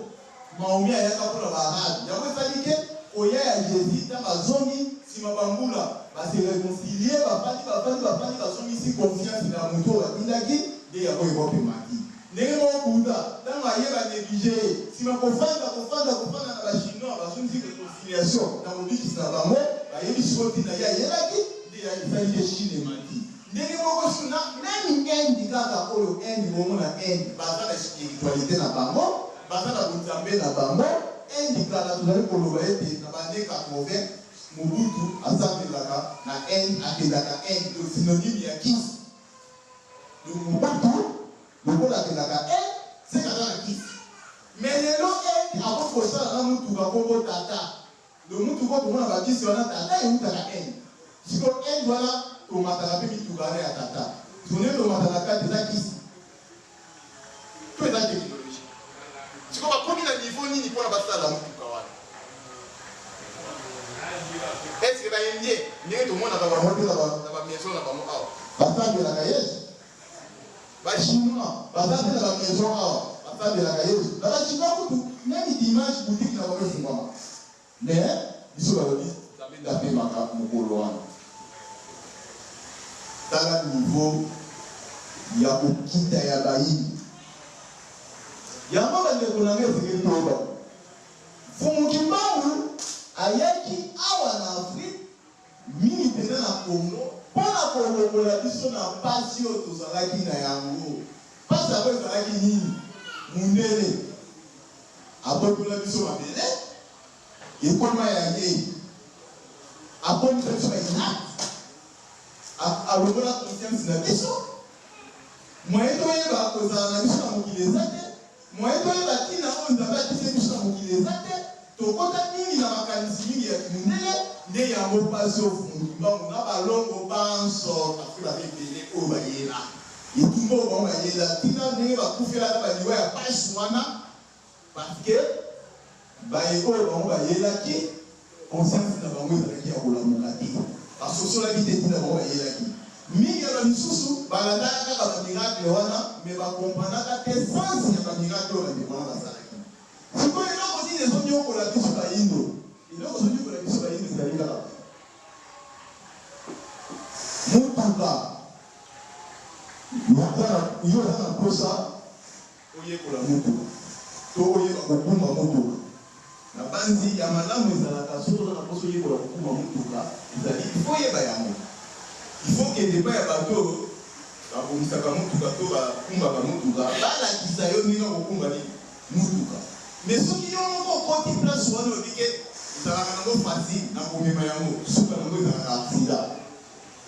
Mahomet ayaka mpo na ba Arabes. Yango esali ke koya ya Jesus tango azongi sima ba mbula, ba se reconcilier, bafandi, bafandi, bafandi, bazongisi confiance na moto oyo batindaki, nde yango Europe emati. Ndenge moko Buddha, tango aye ba negliger ye, sima kofanda, kofanda, kofanda na ba Chinois, bazongisi reconciliation na mobikisi na bango, bayebi sikoyo ntina ye ayelaki, nde esali ke Chine emati. Ndenge moko su na meme Inde kaka oyo Inde bomona Inde baza na spiritualite na bango, baza na bonzambe na bango. Inde kala tozali koloba ete na ba annee 80 Mobutu asambelaka na Inde, akendaka Inde, donc synonyme ya kisi. Donc Mobutu lokola akendaka Inde seke aza na kisi. Mais lelo Inde akomi kosala na mutuka kombo Tata. Donc mutuka oyo komona ba bus wana Tata ewutaka Inde. Sikoyo Inde wana tomataka pe mituka wana ya Tata. Sikoyo ndenge tomata na kati eza kisi to eza technologie? Sikoyo bakomi na niveau nini pona basala mutuka wana? Est ce que ba Indiens ndenge tomonaka bango pe na ba maison na bango awa basambelaka Yesu? Ba chinois baza pe na ba maison awa basambelaka yesu na ba chinois kutu meme dimanche boutique na bango efungwama mais biso balobi nzambe nde apemaka mokolo wana tala niveau ya kokita ya bayini yango bandeko na ngai esengeli toyeba Mfumu Kimbangu ayaki awa na Afrique mingi mpenza na Congo mpo na kolongola biso na mpasi oyo tozalaki na yango. Mpasi yango ezalaki nini? Mundele abotola biso mabele, ekoma ya ye, akomisa biso ba inaptes, alongola conscience na biso, moyen toyeba kozala na biso na mokili eza te. Moyen toyeba tina oyo Nzambe atindeli biso na mokili eza te, tokota mingi na makanisi mingi ya kimundele, nde yango pasi oyo Mfumu Kimbangu na balongo banso, parce que baza ebele oyo bayela etumba oyo bango bayela tina ndenge bakufela ata ba liwa ya pasi wana, parce que baye oyo bango bayelaki Conscience na bango ezalaki ya kolamuka te. Basosolaki te ntina bango bayelaki. Mingi ya ba misusu balandaka kaka ba miracles wana mais ba comprenaka te sens ya ba miracles oyo bandeko wana basalaki. Sikoyo eloko nini ezo niokola biso bayindo? Eloko ezo niokola biso bayindo ezali kaka mutuka. Yo oza na posa Oyekola motuka to oyeba kokumba motuka. Nabanzi ya malamu ezalaka soki oza na posa oyekola kokumba motuka ezali il faut oyeba yango. Il faut okende epai ya bato oyo babongisaka motuka to bakumbaka motuka balakisa yo ndenge ya kokumba nini? Motuka. Mais soki yo moko okoti place wana olobi ke ezalaka nango facile nakomema yango, suka nango ezalaka accident.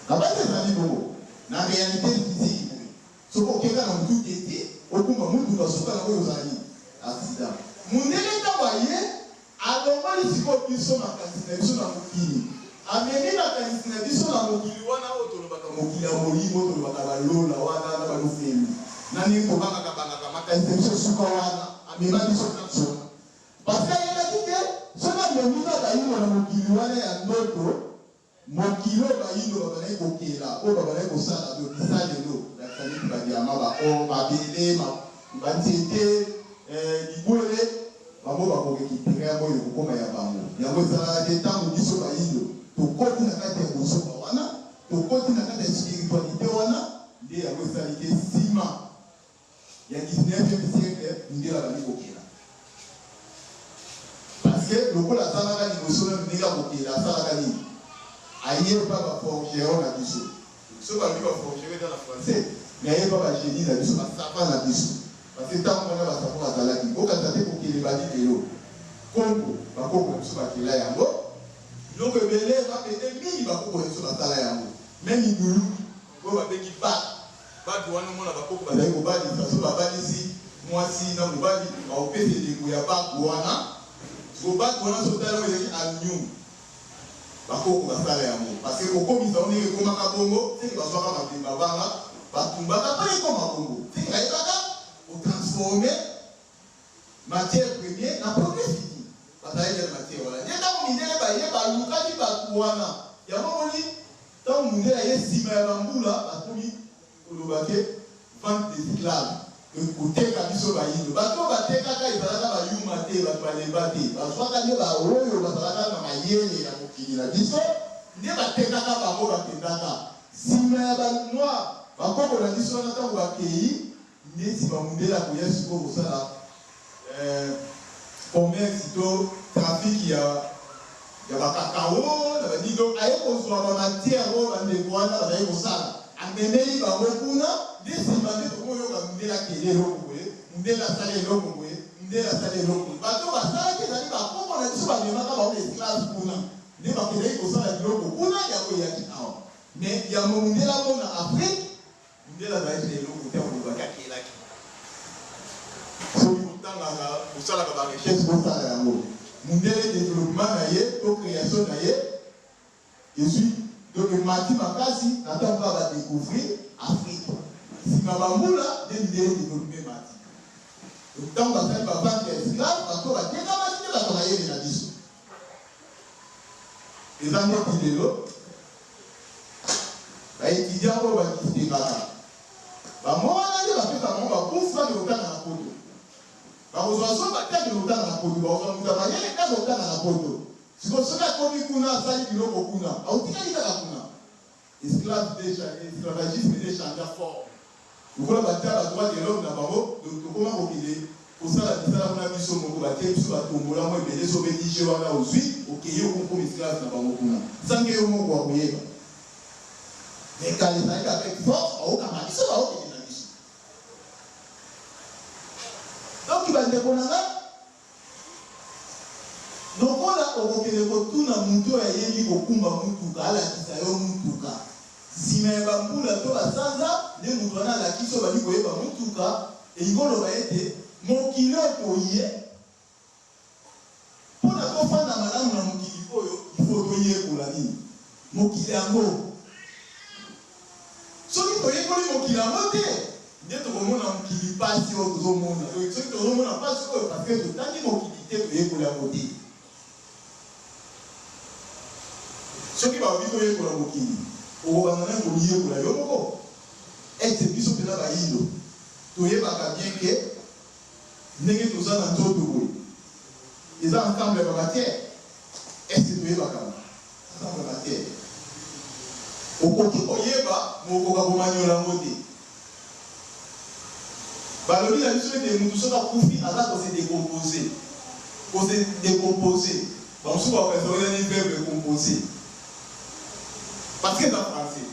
Nabanzi ezali bongo na realite physique boye. Soki oke kaka na mutu teti okumba mutuka suka nango ekozala nini? Accident. Mundele tango aye alongoli sikoyo biso makanisi na biso na mokili amemi makanisi na biso na mokili wana oyo tolobaka mokili ya molimo tolobaka ba lola wana na ba lufelu. Na ndenge kobangaka bangaka makanisi na biso esuka wana, amema biso place wana. Parce que ayebaki ke soki amemi nga bayindo na mokili wana ya ndoto, mokili oyo bayindo babandaki kokela, oyo babandaki kosala donc bisalelo, ndakisa neti ba diamant, ba or, mabele, ba nzete, bibwele, bango bako recuperer yango ekokoma ya bango. Yango esalaka ke tango biso bayindo tokoti na kati ya bozoba wana, tokoti na kati ya spiritualite wana, nde yango esali ke sima ya 19 siècle mindele abandi kokela. Parce que lokola asalaka liboso nanu ndenge akokela asalaka nini? Aye epa ba forgeron na biso. Soki balobi ba forgeron eza na français mais aye epa ba genie na biso ba savant na biso. Parce que tango wana ba savant bazalaki. Bokanisa te kokela ebandi lelo. Congo ba koko na biso bakela yango. Biloko ebele mabende mingi ba koko na biso basala yango. Meme idulu oyo babengi bague. Bague wana omona ba koko bazali kobalisa soki babalisi muasi na mobali bakopesa elembo ya bague wana. Sikoyo bague wana soki otali yango ezali aluminium. Ba koko basala yango parce que kokomisa yango ndenge ekomaka bongo seke bazwaka mabanga batumbaka po ekoma bongo seke bayebaka ko transformer matière premier na produit fini. Bazalaki dejà na matière wana nde tango mindele baye balukaki batu wana yango omoni tango mundele aye sima ya ba mbula bakomi koloba ke vente d'esclaves donc koteka biso bayindo. Batu oyo batekaka ezalaka ba yuma te, batu balemba te, bazuaka nde ba oyo bazalaka na mayele ya mokili na biso nde batekaka bango bakendaka sima ya ba noir ba koko na biso wana tango bakeyi nde sima mundele akoya sikoyo kosala commerce to trafic ya ya ba cacao na ba nini donc aye kozua ba matière oyo ba ndeko wana bazali kosala amemeli bango kuna nde sima nde tokomi koyoka mundele akeli eloko boye mundele asali eloko boye mundele asali eloko boye bato oyo basalaki ezali ba koko na biso bamemaka bango esclave kuna nde bakendaki kosala biloko kuna yango eyaki awa mais yambo mundele amona Afrique Mundele azalaki na eloko te ya koloba ke akelaki. Soki botangaka, bosalaka ba recherches bosala yango. Mundele developpement na ye to creation na ye ezui donc emati makasi na tango kaka ba decouvrir Afrique. Sima ba mbula nde mindele developpement emati. Donc tango basali ba vente ya esclaves, bato oyo batekamaki nde bato ya mayele na biso. Eza neti lelo ba etudiants oyo ba distinguaka bango wana nde bapesaka bango ba bourse bakende kotanga na poto. Bakozwa zoba te akende kotanga na poto, bakozwa moto ya mayele nde akotanga na poto. Sikoyo soki akomi kuna asali biloko kuna, akotikali kaka kuna. Esclave dejà esclavagisme esi echangea forme lokola batia ba droit de l'homme na bango donc tokoma kokende kosala misala kuna biso moko batie biso ba tombola mwa ebele soki obeti jeu wana ozui okeyi okomi kokoma esclave na bango kuna sans que yo moko okoka koyeba mais kala ezalaki avec force baokanga biso baokende na biso donc ba ndeko na nga Lokola okokende kotuna moto oyo ayebi kokumba motuka alakisa yo motuka, nsima ya bambula to basanza nde moto wana alakisi yo obandi koyeba motuka, elingi koloba ete mokili oyo toye mpo na tofanda malamu na mokili oyo, il faut toyekola nini? Mokili yango. Soki toyekoli mokili yango te, nde tokomona mokili pasi oyo tozomona. Donc soki tozomona pasi oyo parce que totangi mokili te, toyekoli yango te. Soki balobi toyekola mokili, okobanda nanu komiyekola yo moko. Ete biso pena bayindo toyebaka bien que ndenge toza na nzoto boye eza ensemble ya ba matières? Est ce que toyebaka yango? Ensemble ya matières. Okoki koyeba mais okoka komanyola yango te. Balobi na biso ete mutu soki akufi aza ko se decomposer. Ko se decomposer. Ba mosusu bakokanisa yango eza nde verbe composer. Parce que eza français.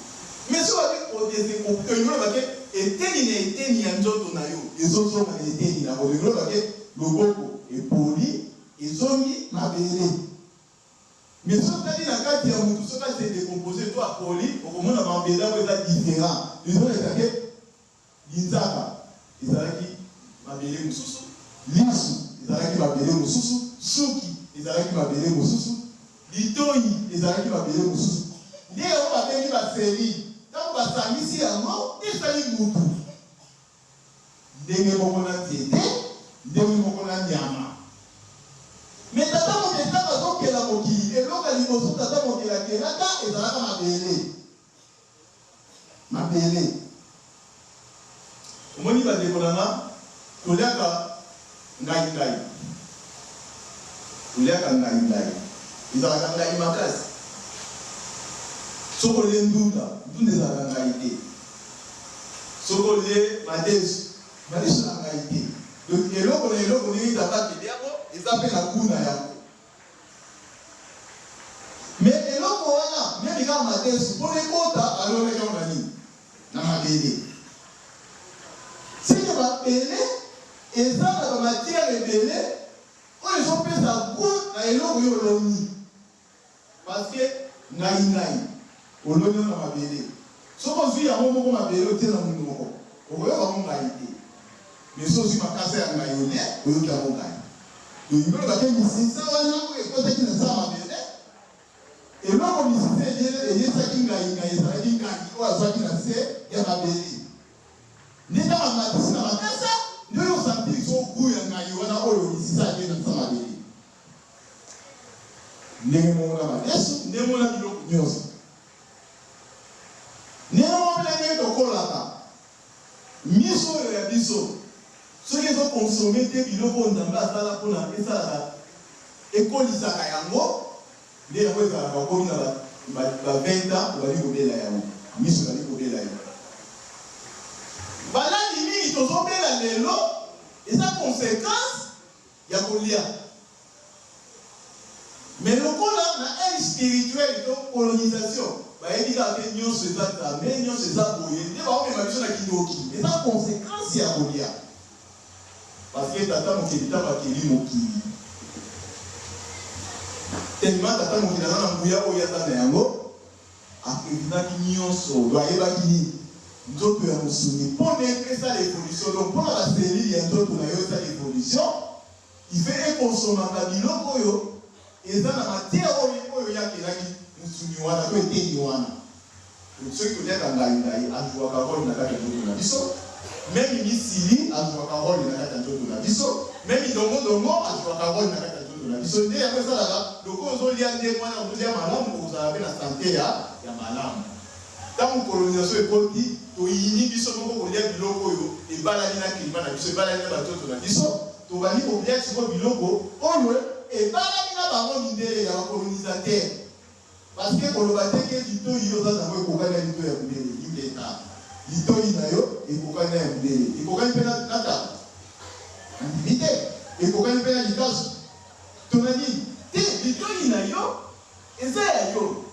Mais soki balobi ko decomposer, elingi koloba ke eteni na eteni ya nzoto na yo ezozonga na eteni na yango. Elingi koloba ke loboko epoli, ezongi mabele. Mais soki otali na kati ya mutu soki a se decomposer to apoli okomona mabele yango eza different ezolakisa ke linzaka ezalaki mabele mosusu, lisu ezalaki mabele mosusu, suki ezalaki mabele mosusu, litoyi ezalaki mabele mosusu. Nde yango babengi ba cellules tango basangisi yango nde esali mutu. Ndenge moko na nzete, ndenge moko na nyama. Mais Tata Mokeli ntango azokela mokili, eloko ya liboso Tata Mokeli akelaka ezalaka mabele. Mabele. Omoni ba ndeko na nga, toliaka ngai ngai. Toliaka ngai ngai. Ezalaka ngai makasi. Soki olie ndunda, ndunda ezalaka ngai te. Soki olie madesu, madesu na ngai te. Donc eloko na eloko ndenge Nzambe akeli yango, eza pe na gout na yango. Mais eloko wana meme kaka madesu pona ekota balonaki yango na nini? Na mabele. Ce que mabele eza na ba matières ebele oyo ezo pesa gout na eloko yo oloni. Parce que ngai ngai oloni yango na mabele soki ozui yango moko mabele otie na munoko okoyoka yango ngai te mais soki ozui makasa ya ngai olie oyoki yango ngai. Donc elingi oloba ke misisa wana oyo ekotaki na se ya mabele eloko misisa eyesaki ngai ngai ezalaki ngai oyo azuaki na se ya mabele nde tango amatisi na makasa nde oyo sentir sikoyo gout ya ngai wana oyo misisa alie na se ya mabele. Ndenge moko na madesu, ndenge moko na biloko nyonso. Ndenge moko mpe na ndenge tokolaka, miso oyo ya biso soki ezo consommer te biloko oyo Nzambe asala mpo na esalaka, ekolisaka yango, nde yango ezalaka okomi na ba ba 20 ans obandi kobela yango, miso ebandi kobela yo. Maladi mingi tozobela lelo eza consequence ya kolia mais lokola na aile spirituelle to colonisation bayebi kaka ke nionso eza Nzambe, nionso eza boye nde baomema biso na kindoki eza consequence ya kolia parce que tata mokeli tango akeli mokili tellement tata mokili aza na nguya oyo ye aza na yango a prevenaki nionso donc ayebaki nini nzoto ya mosuni pona esala evolution donc pona ba cellules ya nzoto nayo esala evolution il fait e consomaka biloko oyo eza na matière oyo oyo ye akelaki mosuni wana to eteni wana donc soki toliaka ngayi ngayi a jouaka role na kati ya nzoto na biso meme misili a jouaka role na kati ya nzoto na biso meme dongo dongo a jouaka role na kati ya Nzoto na biso nde yango esalaka lokola ozo lia ndenge wana ozo lia malamu okozala pe na sante ya ya malamu. Tango colonisation ekoti toyini biso moko kolia biloko oyo ebalani na climat na biso ebalani na ba nzoto na biso tobandi kolia sikoyo biloko oyo ebalani na bango mindele ya ba colonisateurs parce que koloba te ke litoyi yo oza nango ekokani na litoyi ya mundele ingeta litoyi na yo ekokani na ya mundele ekokani pe na na taba Nandimi te. Ekokani pe na likasu to na nini? Te, litoyi na yo eza ya yo.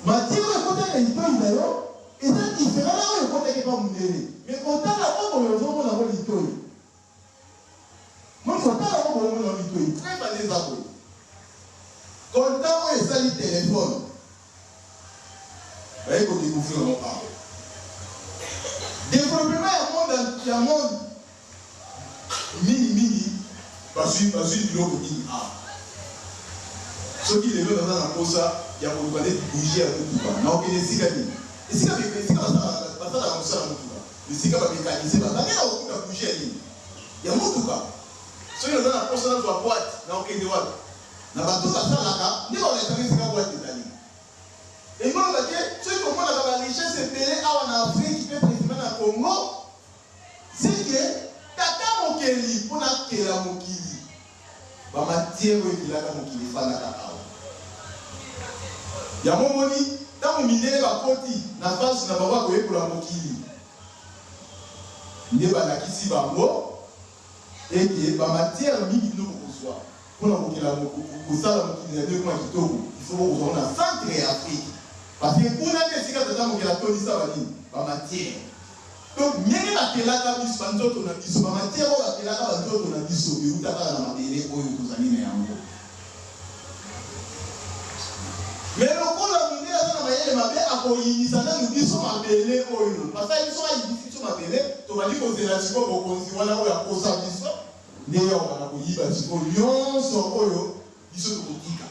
Matière oyo ekotaki na litoyi na yo eza different na oyo ekotaki epa mundele. Mais kotala yango boye ozo mona yango litoyi. Moni kotala yango boye omona yango litoyi. Preuve wana eza boye. Coltan oyo esali telephone baye ko decouvrir yango awa. Developpement ya monde ya monde mingi mingi bazui bazui biloko mingi awa. Soki lelo naza na posa ya koluka neti bougie ya mutuka nakokende esika nini? Esika esika basalaka basalaka mosala ya mutuka, esika ba mecanicien baza nde nakokuta bougie ya nini? Ya mutuka. Soki naza na posa nazua boite nakokende wapi? Na bato oyo basalaka nde bakolakisa nga esika boite ezali. Elingi koloba ke soki tomonaka ba richesse ebele awa na Afrique pe precisement na Congo, c'est que tata mokeli pona akela mokili, ba matières oyo ekelaka mokili efandaka awa. Yango omoni tango mindele bakoti na phase na bango ya koyekola mokili, nde balakisi bango Ete ba matières mingi bino bokozua pona kokela kosala mokili na bino ekoma kitoko, il faut bokozua yango na centre ya Afrique. Parce que kuna nde esika Tata Mokeli atondisa ba nini? Ba matières. Donc ndenge bakelaka biso, ba nzoto na biso, ba matières oyo bakelaka ba nzoto na biso ewuta kaka na mabele oyo tozali na yango. Mais lokola mundele aza na mayele mabe akoyinisa nanu biso mabele oyo basali biso ayinisi biso mabele tobandi kozela sikoyo bokonzi wana oyo akosa biso nde ye akobanda koyiba sikoyo nionso oyo biso tokotika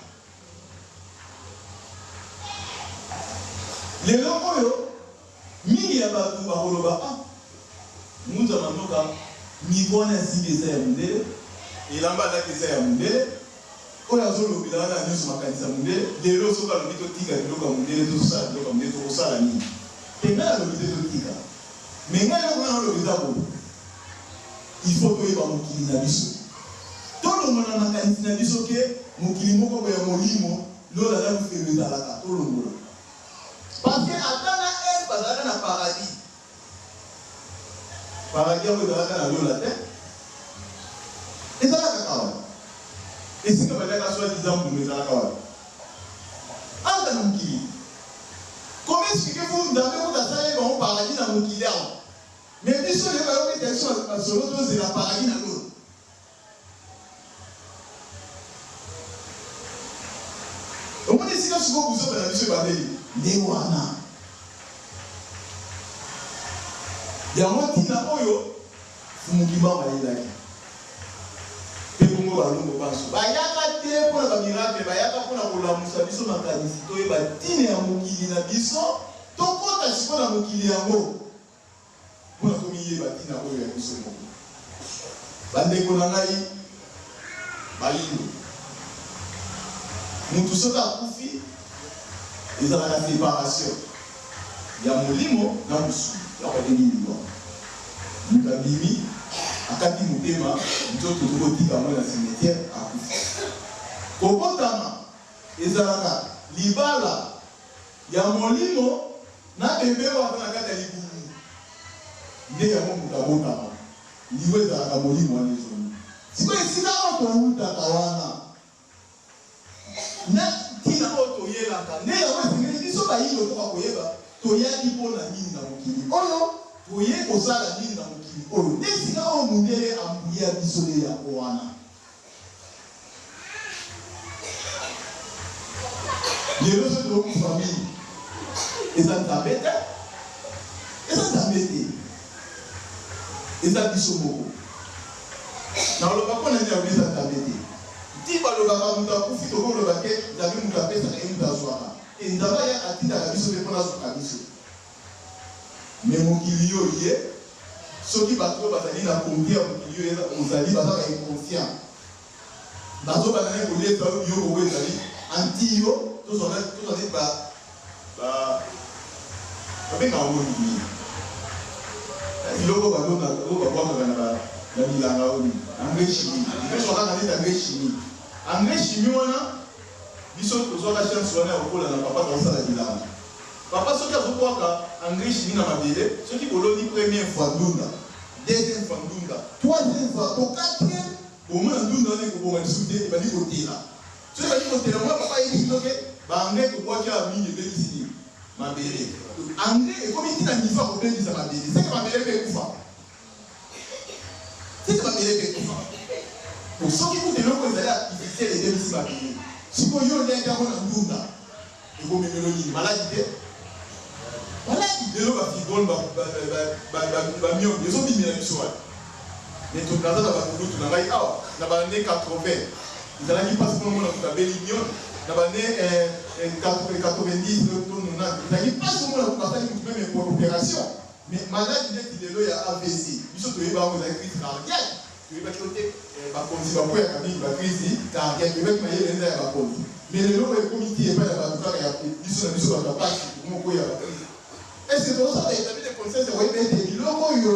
lelo oyo mingi ya batu bakoloba ah. Ngunza Manoka, micro wana asimbi eza ya mundele, elamba alati eza ya mundele, oyo azolobela wana nionso makanisi ya mundele, lelo soki alobi totika biloko ya mundele tozosala biloko ya mundele tokosala nini? Te ngai nalobi te totika, mais ngai eloko ngai naloba eza boye, il faut toyeba mokili na biso, tolongola na makanisi na biso ke mokili moko boye ya molimo, lola na lufelo ezalaka, tolongola. Parce que Adam na Eve bazalaka na paradis. Paradis yango ezalaka na lola te. Ezalaka kaka wapi? Esika baliaka soit disant mbuma ezalaka wapi? Awa na mokili. Comment expliquez-vous Nzambe kutu asaleli bango paradis na mokili awa? Mais biso lelo bayobeta biso masolo tozela paradis na lola. Omoni esika sikoyo buzoba na biso ebandeli? Nde wana. Yango ntina oyo Mfumu Kimbangu ayelaki. Mpe bongo balongo banso bayaka te mpo na ba miracle, bayaka mpo na kolamusa biso makanisi toyeba ntina ya mokili na biso, tokota sikoyo na mokili yango. Mpo na tomiyeba ntina oyo ya biso moko. Bandeko na ngai bayindo, mutu soki akufi ezalaka separation ya molimo na mosuni, yango babengi liwa. Mutu abimi akati motema, nzoto tokotika yango na cimetière, akufi. Kobotama ezalaka libala ya molimo na bebe oyo aza na kati ya libumu nde yango moto abotama. Liwa ezalaka molimo wana ezongi. Sikoyo esika oyo towutaka wana na ntina oyo toyelaka nde yango esengeli biso bayindo tokoka koyeba toyaki mpo na nini na mokili oyo, toye kosala nini na mokili oyo. Nde esika oyo mundele ambuya biso nde yango wana. Lelo soki tokokufa mingi eza Nzambe te, eza Nzambe te, eza biso moko. Nakoloba mpo na nini alobi eza Nzambe te. Ti balobaka moto akufi tokoloba te Nzambe moto apesaka ye moto azwaka. E Nzambe ayaka atindaka biso te mpo na azwaka biso. Mais mokili yo ye soki batu oyo bazali na comite ya mokili yo ozali baza ba inconscient bazo banda naye koliesa yo biloko oyo ezali anti yo tozwa tozwa neti ba ba babengaka yango nini biloko balona oyo babwakaka na ba na bilanga oyo nini engrais chimie tozwa kaka neti engrais chimie engrais chimie wana biso tozwaka chance wana ya kokola na papa tozosala bilanga. Papa soki azo bwaka engrais chimie na mabele soki boloni première fois ndunda deuxième fois ndunda troisième fois to quatrième bomona ndunda wana ekobonga lisusu te ebandi kotela soki ebandi kotela omona papa ayebisi bino ke ba engrais tobwaki awa mingi ebebisi nini mabele engrais ekomi ti na niveau ya kobebisa mabele seke mabele pe ekufa seke mabele pe ekufa po soki kutu eloko ezali artificiel ebebisi mabele sikoyo yo oliaki yango na ndunda Ekomemelo nini? Maladi te? Maladi. Lelo ba fibrome, ba, ba, ba, ba, ba, ba myome ezobimela biso wapi? Mais to naza na bakulutu na ngai awa na ba annee 80 ezalaki mpasi mpona omona moto abeli myome na ba annee eh, eh, 90 to 90 ezalaki mpasi omona moto basali moto meme operation. Mais maladi neti lelo ya AVC biso toyeba yango ezali crise cardiaque. Toyebaki yo te bakonzi bakweyaka mingi ba crise cardiaque toyebaki mayele eza ya bakonzi mais lelo oyo ekomi ti epai ya bato kaka ya biso na biso bato ya pasi tokomi kokweya ba crise est ce que tozosala examen de conscience ya koyeba ete biloko oyo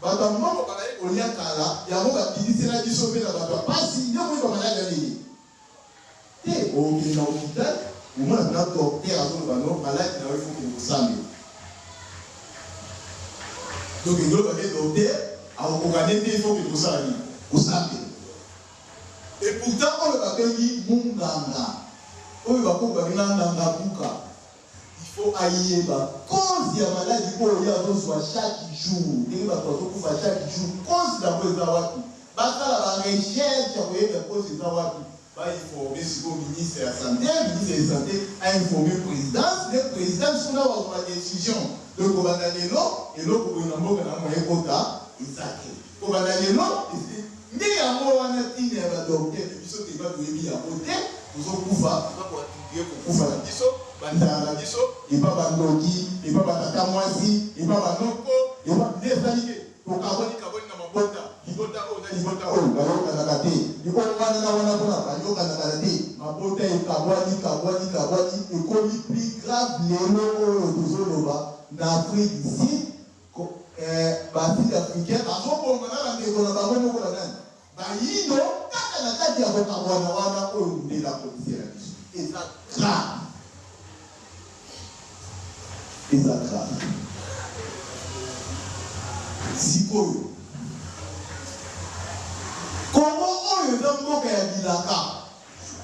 bato ya mbongo bazali kolia kala yango babimisela biso mpe na bato ya pasi nde omoni ba maladi ya nini te okende na hopital omona na docteur azoloba no maladi na yo il faut okende kosambela. Donc elingi oloba ke docteur akokoka nde te il faut okende kosala nini? Kosambela. Et pourtant oyo babengi munganga, oyo bakoko babenga nganga buka, il faut ayeba cause ya maladi oyo ye azozua chaque jour, ndenge batu bazokufa chaque jour, cause nango eza wapi? Basala ba recherche ya koyeba cause eza wapi? Ba informer sikoyo ministre ya sante, ministre de sante a informer presidence, nde presidence kuna bazwa ba decision. Donc kobanda lelo eloko boye na mboka na moyen ekota eza te. Kobanda lelo nde yango wana tina ya ba docteur biso tellement toyebi yango te, tozo kufa, toza ko attribuer kokufa na biso, ba nzala na biso epa ba ndoki, epa ba tata mwasi, epa ba noko, epa nde esali ke. Afrique du Sud, ba Sud Africains bazoboma na bandeko na bango moko banani? Bayindo, kaka na kati ya kokabwana wana oyo mundele akotisela biso. Eza grave. Eza grave. Sikoyo, Congo oyo eza mboka ya bilaka.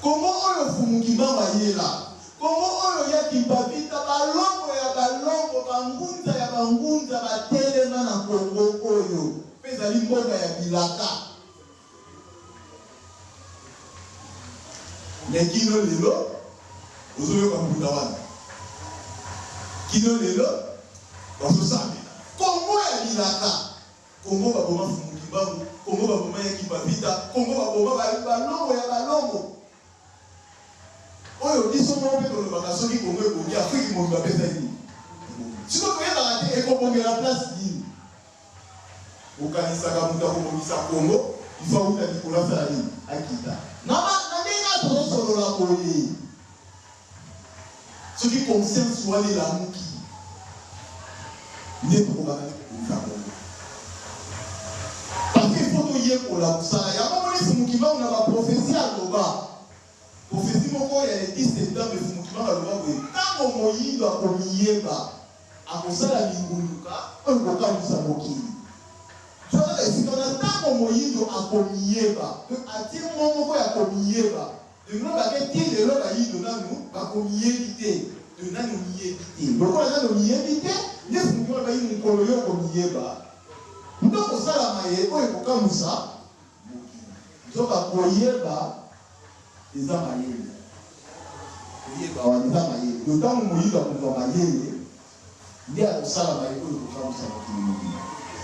Congo oyo Mfumu Kimbangu ayela. Congo oyo ya Kimpa Vita, balongo ya balongo, ba ngunza ya ba ngunza ba telema na Congo oyo pe ezali mboka ya bilaka. Mais kino lelo ozo yoka mbunda wana? Kino lelo bazo sambela Congo ya bilaka. Congo ba boma Mfumu Kimbangu, Congo ba boma ya Kimpa Vita, Congo ba boma ba balongo ya balongo. Oyo biso moko pe tolobaka soki Congo ebongi Afrique mobimba pe esali nini? Ebongi. Sikoyo toyebaka te ekobongela place nini? Bokanisaka moto akobongisa Congo il faut awuta likolo asala nini? Akita. Na ba na ndenge kaka tozosolola boye soki conscience wana elamuki nde tokobanda nde kobongisa Congo. Parce que il faut toyekola mosala yango omoni Mfumu Kimbangu na ba prophetie aloba prophetie moko ya le 10 septembre Mfumu Kimbangu aloba boye tango moyindo akomiyeba Akosala bingunduka oyo ekokamwisa mokili. Zwa kaka esika wana, ntango moyindo akomiyeba. Donc, atie mot moko ya komiyeba. Elingi koloba ke tii lelo bayindo nanu bakomiyebi te. Donc, nanu omiyebi te. Lokola nanu omiyebi te, nde Mfumu Kimbangu alobaki mokolo yo okomiyeba, nde okosala maye oyo ekokamwisa mokili. Nzoka koyeba eza mayele. Koyeba wana eza mayele. Donc tango moyindo akozwa mayele nde akosala maye oyo ekokamwisa mokili mobimba.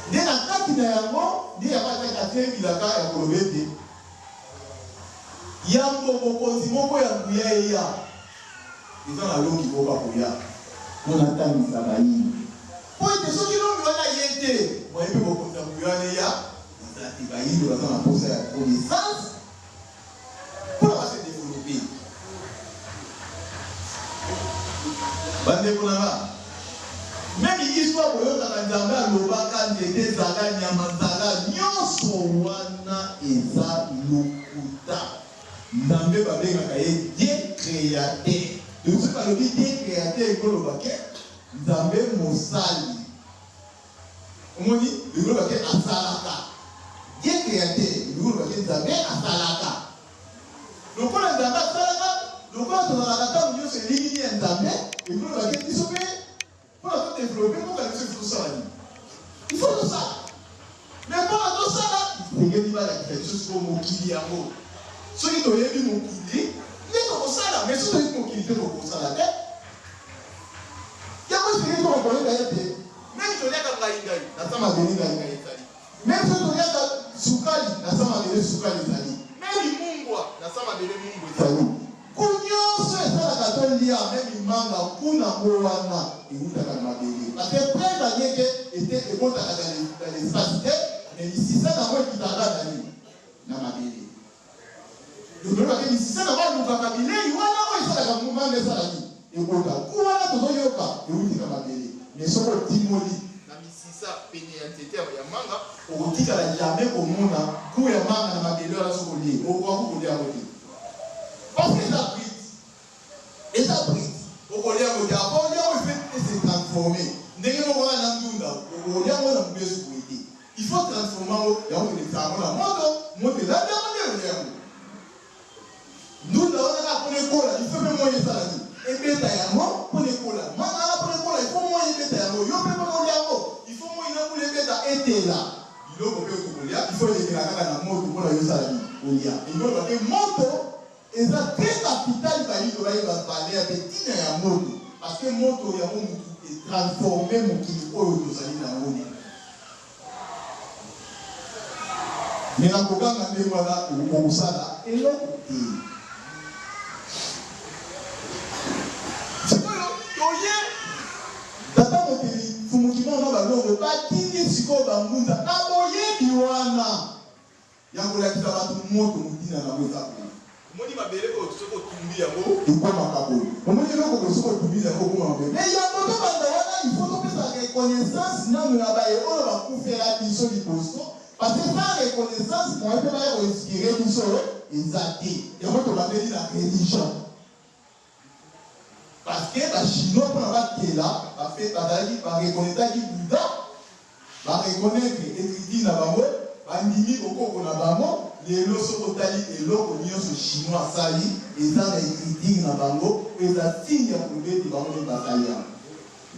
Nde na kati na yango nde yango atiaki atie bilaka ya koloba ete yambo bokonzi moko ya nguya eya, eza na longi moko akoya mpo na atangisa bayindo. Mpo ete soki longi wana aye te, moyen mpe bokonzi ya nguya wana eya eza te. Bayindo baza na mposa ya connaissance. Pona ba se developper. Ba ndeko na nga, meme histoire boyokaka Nzambe alobaka nzete zala, nyama zala, nionso wana eza lokuta. Nzambe babengaka ye Dieu createur. Donc soki balobi Dieu createur elingi koloba ke Nzambe mosali. Omoni? Elingi koloba ke asalaka. Dieu createur, elingi koloba ke Nzambe asalaka. Lokola Nzambe asalaka, lokola tozalaka ntango nyonso elilingi ya Nzambe, elingi koloba ke biso mpe mpo na to developper mboka na biso, il faut tosala nini? Il faut tosala. Mais mpo na tosala, esengeli balakisa biso sikoyo mokili yango. Soki toyebi mokili, nde tokosala. Mais soki toyebi mokili te, tokosala te. Yango esengeli tokoka koyeba ete meme toliaka ngaingai, na sa mabele ngaingai ezali. Meme soki toliaka sukali, na sa mabele sukali ezali. Meme mungwa, na sa mabele mungwa ezali. Ku nionso esalaka tolia, meme manga, ku nango wana ewutaka na mabele. Parce que preuve en est que ete ebotaka dans l'espace te, mais misisa nango ekitaka kaka na nini? Na mabele. Donc toyeba ke misisa na bango alukaka bilei wana oyo esalaka manga esala nini? Ebota. Gout wana tozo yoka ewuti na mabele. Mais soki otimoli na misisa pene ya nzete ya manga okotikala jamais komona gout ya manga na mabele wana soki olie okoka ku kolia yango te. Parce que eza brut. Eza brut. Okolia yango te. Avant olia yango il faut e se transformer. Ndenge moko kaka na ndunda okolia yango na mobesu boye te. Il faut transformer yango, yango tolekisaka yango na moto, moto elandi yango nde olia yango. Ndunda wana kaka pona ekola, il faut pe moyi esala nini? Ebeta yango pona ekola. Manga wana pona ekola, il faut moyi ebeta yango. Yo pe pona olia yango, il faut moyi na mbula ebeta etela. Biloko pe okokolia, il faut elekela kaka na moto pona yo osala nini? Olia. Elingi koloba ke moto eza très capital bayindo bayeba valeur pe tina ya moto parce que moto yango mutu e transformer mokili oyo tozali na yango lelo. Mais na koganga ndenge wana okosala eloko te. Sikoyo toye tata mokeli Mfumu Kimbangu na balongo batindi sikoyo ba ngunza na boyebi wana. Ya kolakisa bato moto motina na yango eza boye. Omoni mabele oyo soki otumbi yango ekomaka boye. Omoni eloko boye soki otumbi yango ekomaka boye. Mais yambo tobanda wana il faut topesaka. reconnaissance nanu ya baye oyo bakufela biso liboso, parce que sans reconnaissance moyen mpe baya ko inspirer biso eza te. Yango tobandeli na religion. Parce que ba chinois pona bakela bazalaki ba reconnaitaki Bouddha, ba reconnaitre ecriture na bango, bandimi bokoko na bango, lelo soki otali eloko nionso chinois asali eza na ecriture na bango oyo eza signe ya koloba ete bango nde basali yango.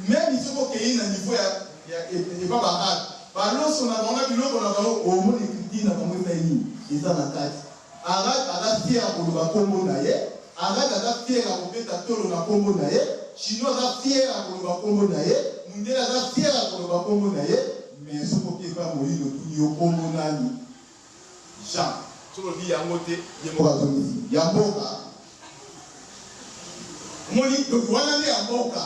Meme soki okeyi na niveau ya epa ba arabe, ba loso na bango na biloko na bango omona ecriture na bango esali nini? Eza na kati. Arabe aza fier ya koloba kombo na ye, arabe aza fier ya kobeta tolo na kombo na ye, chinois aza fier ya koloba kombo na ye, mundele aza fier ya koloba kombo na ye, mais soki oke epai ya moyindo otuni yo kombo nani? Jean. Soki olobi yango te, ye moko azongisi ya mboka. Omoni? Donc wana nde ya mboka.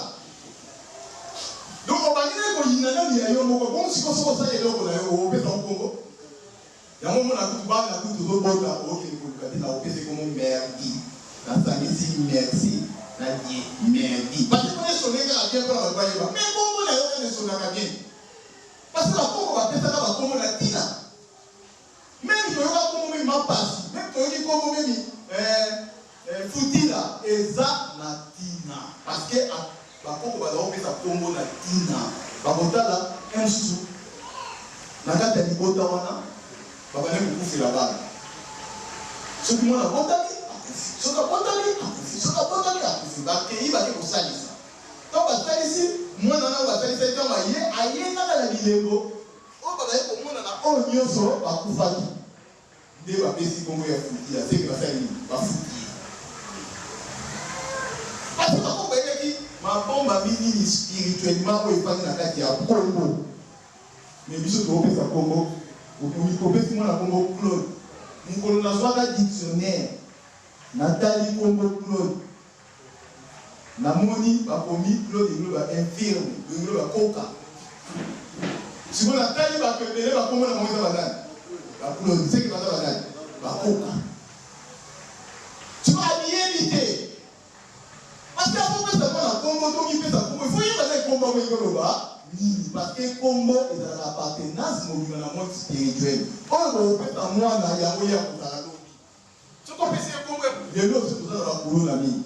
Donc obandi nde koyina nanu ya yo moko, bongo sikoyo soki osali eloko na yo okopesa yango kombo? Yango omona kutu bana kutu ozo bota okende koluka te nako pesa ye kombo merdi na sangisi merci na die merdi parce que pona esonne kaka bien pona batu bayeba mais kombo nayo nanu esonnaka bien parce que ba koko ba pesaka ba kombo na tina meme toyoka kombo meme mapasi meme toyoki kombo meme eh futila eza na tina parce que Ba koko bazala kopesa kombo na tina. Bakotala un mususu na kati ya libota wana babandi kokufela bana. Soki mwana abotami akufi, soki abotami akufi, soki abotami akufi. Bakeyi bake kosalisa. Tango basalisi mwana wana oyo basalisaki tango aye, aye kaka na bilembo oyo bazali komona na oyo nionso bakufaki. Nde bapesi kombo ya Futila, seke basali nini? Bafuti ye. Parce que bakoko bayebaki mabombami nini spirituellement oyo efandi na kati ya kombo. Mais biso tokopesa kombo, opesi mwana kombo Claude. Mokolo nazwaka dictionnaire, natali kombo Claude, namoni bakomi Claude elingi koloba infirme, elingi koloba koka. Sikoyo natali bato ebele ba kombo na bango eza ba nani? Ba Claude. Seke baza ba nani? Ba koka. Sikoyo amiyebi te. Parce que avant opesa mwana kombo to omipesa kombo, il faut oyeba nani kombo yango elingi koloba nini. Parce que kombo ezalaka appartenance mobimba na monde spirituel. Oyo bokopesa mwana yango ye akozala lobi. Soki opesi ye kombo ya. Lelo biso toza na ba kuluna mingi.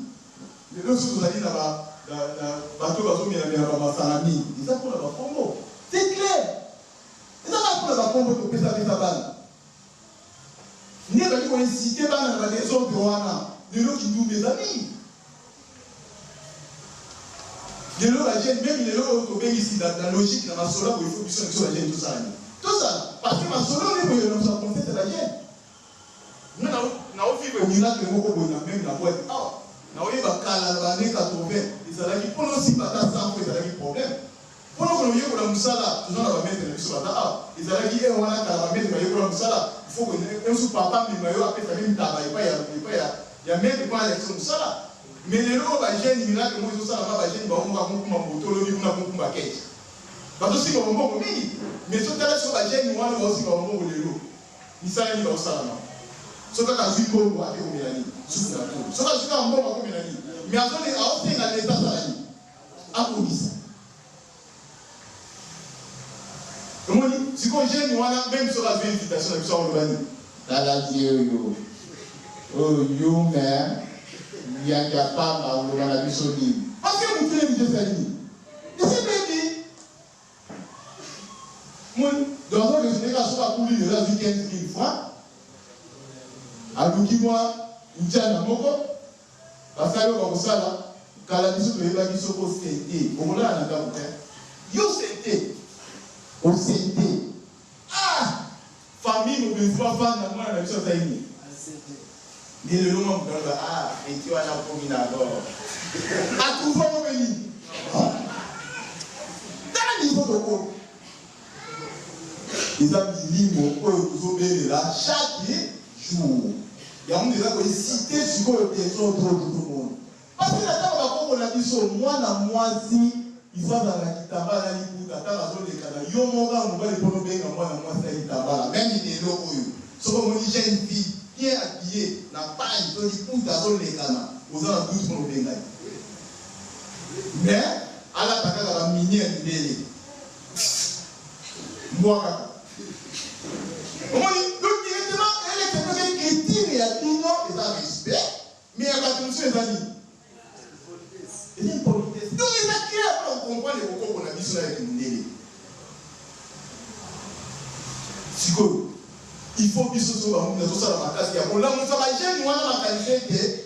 Lelo biso tozali na ba na na bato oyo bazo mela mela ba masanga mingi. Eza pona ba kombo. C'est clair. Eza kaka pona ba kombo topesa pesa bana. Nde ebandi ko inciter bana na ba desordre wana. Lelo kindumba eza mingi. Lelo ba jeunes meme lelo oyo tobengisi na na logique na masolo ya boye il faut biso na biso ba jeunes tosala nini? Tozala parce que masolo nde boye elongisa conscience ya ba jeunes. Nga nao nao vivre miracle moko boye na meme na boite awa nao yeba kala na ba annee 80 ezalaki pona osimba ata 100 francs ezalaki problème pona okende oyekola musala toza na ba maitre na biso baza awa ezalaki heure wana kala ba maitre bayekola musala il faut ko mosusu papa amema yo apesa meme ntaba epai ya epai ya ya maitre pona alakisa yo musala mais lelo oyo ba jeune miracle moko ezo salama ba jeune bango moko akomi kumba moto lobi kuna akomi kumba ketch bazo simba ba mbongo mingi mais soki tala sikoyo ba jeune wana bazo simba ba mbongo lelo Misala nini baosala na soki kaka azui mbongo ake komela nini supu na tolo soki azui kaka mbongo akomela nini mais azole aosenga leta asala nini abongisa omoni sikoyo jeune wana meme soki azui invitation na biso akoloba nini Tala vie oyo oyo yume liyangi ya pamba oloba na biso nini? Parce que mutu ne deja esali nini esi ebebi. Omoni? Donc azo raisonner kaka soki akuli lelo azui 15.000 francs, aluki mwa ntshana moko, basali oyo bakosala, kala biso toyebaki soki o sente, okolala na ndaku te. Yo sente, o sente. Ah! Famille mobimba il faut bafanda, mwana na biso asali nini? Nde lelo mwa moto aloba, ah, petit wana akomi na bord. A trouver yango mpe nini? Ah! Tala niveau tokomi. Eza milimo oyo tozobelela chaque jour. Yango nde eza ko inciter sikoyo desordre oyo tozomona. Parce que na tango ba koko na biso mwana mwasi il faut azala na kitambala na liputa tango azo leka na yo moko kaka mobali pona obenga mwana mwasi na kitambala meme lelo oyo soki omoni jeune fille bien habille na pagne to liputa azo lekana oza na doute pona obenga ye mais alata kaka ba mini ya mindele. Mbwa kaka. Omoni, donc directement elekisa bino ke culture ya bino eza respect, mais ya bato mosusu eza nini? Eza impolitesse. Donc eza clair mpona kocomprendre bokoko na biso na ya kimundele. Sikoyo il faut biso so banguna tosala makasi ya kolamusa ba jeunes wana makanisi ete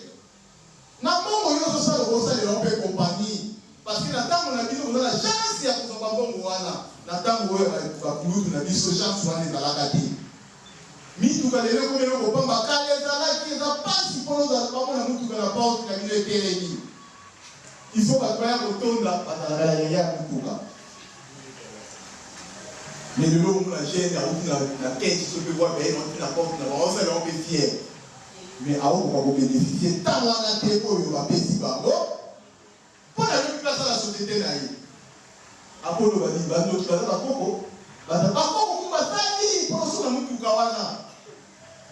na mbongo yo ozosala okosalela yango mpe compagnie, parce que na tango na bino boza na chance ya kozwa ba mbongo wana, na tango oyo ya ba kulutu na biso chance wana ezalaka te. Mituka lelo ekomi eloko pamba, kala ezalaki eza pasi pona ozala bamona mutuka na porte na bino etelemi, il faut bato baya kotonda bazalaka ya yaya ya mutuka. Mais lelo omona jeune awuti na caisse soki mpe wapi aye na na porte na bango aosala yango mpe fier, mais aokoka ko beneficier temps wana te oyo bapesi bango mpo na lobi mpe asala societe na ye. Akoloba nini? Bandoki baza bakoko, baza bakoko ku basali mpo osomba motuka wana,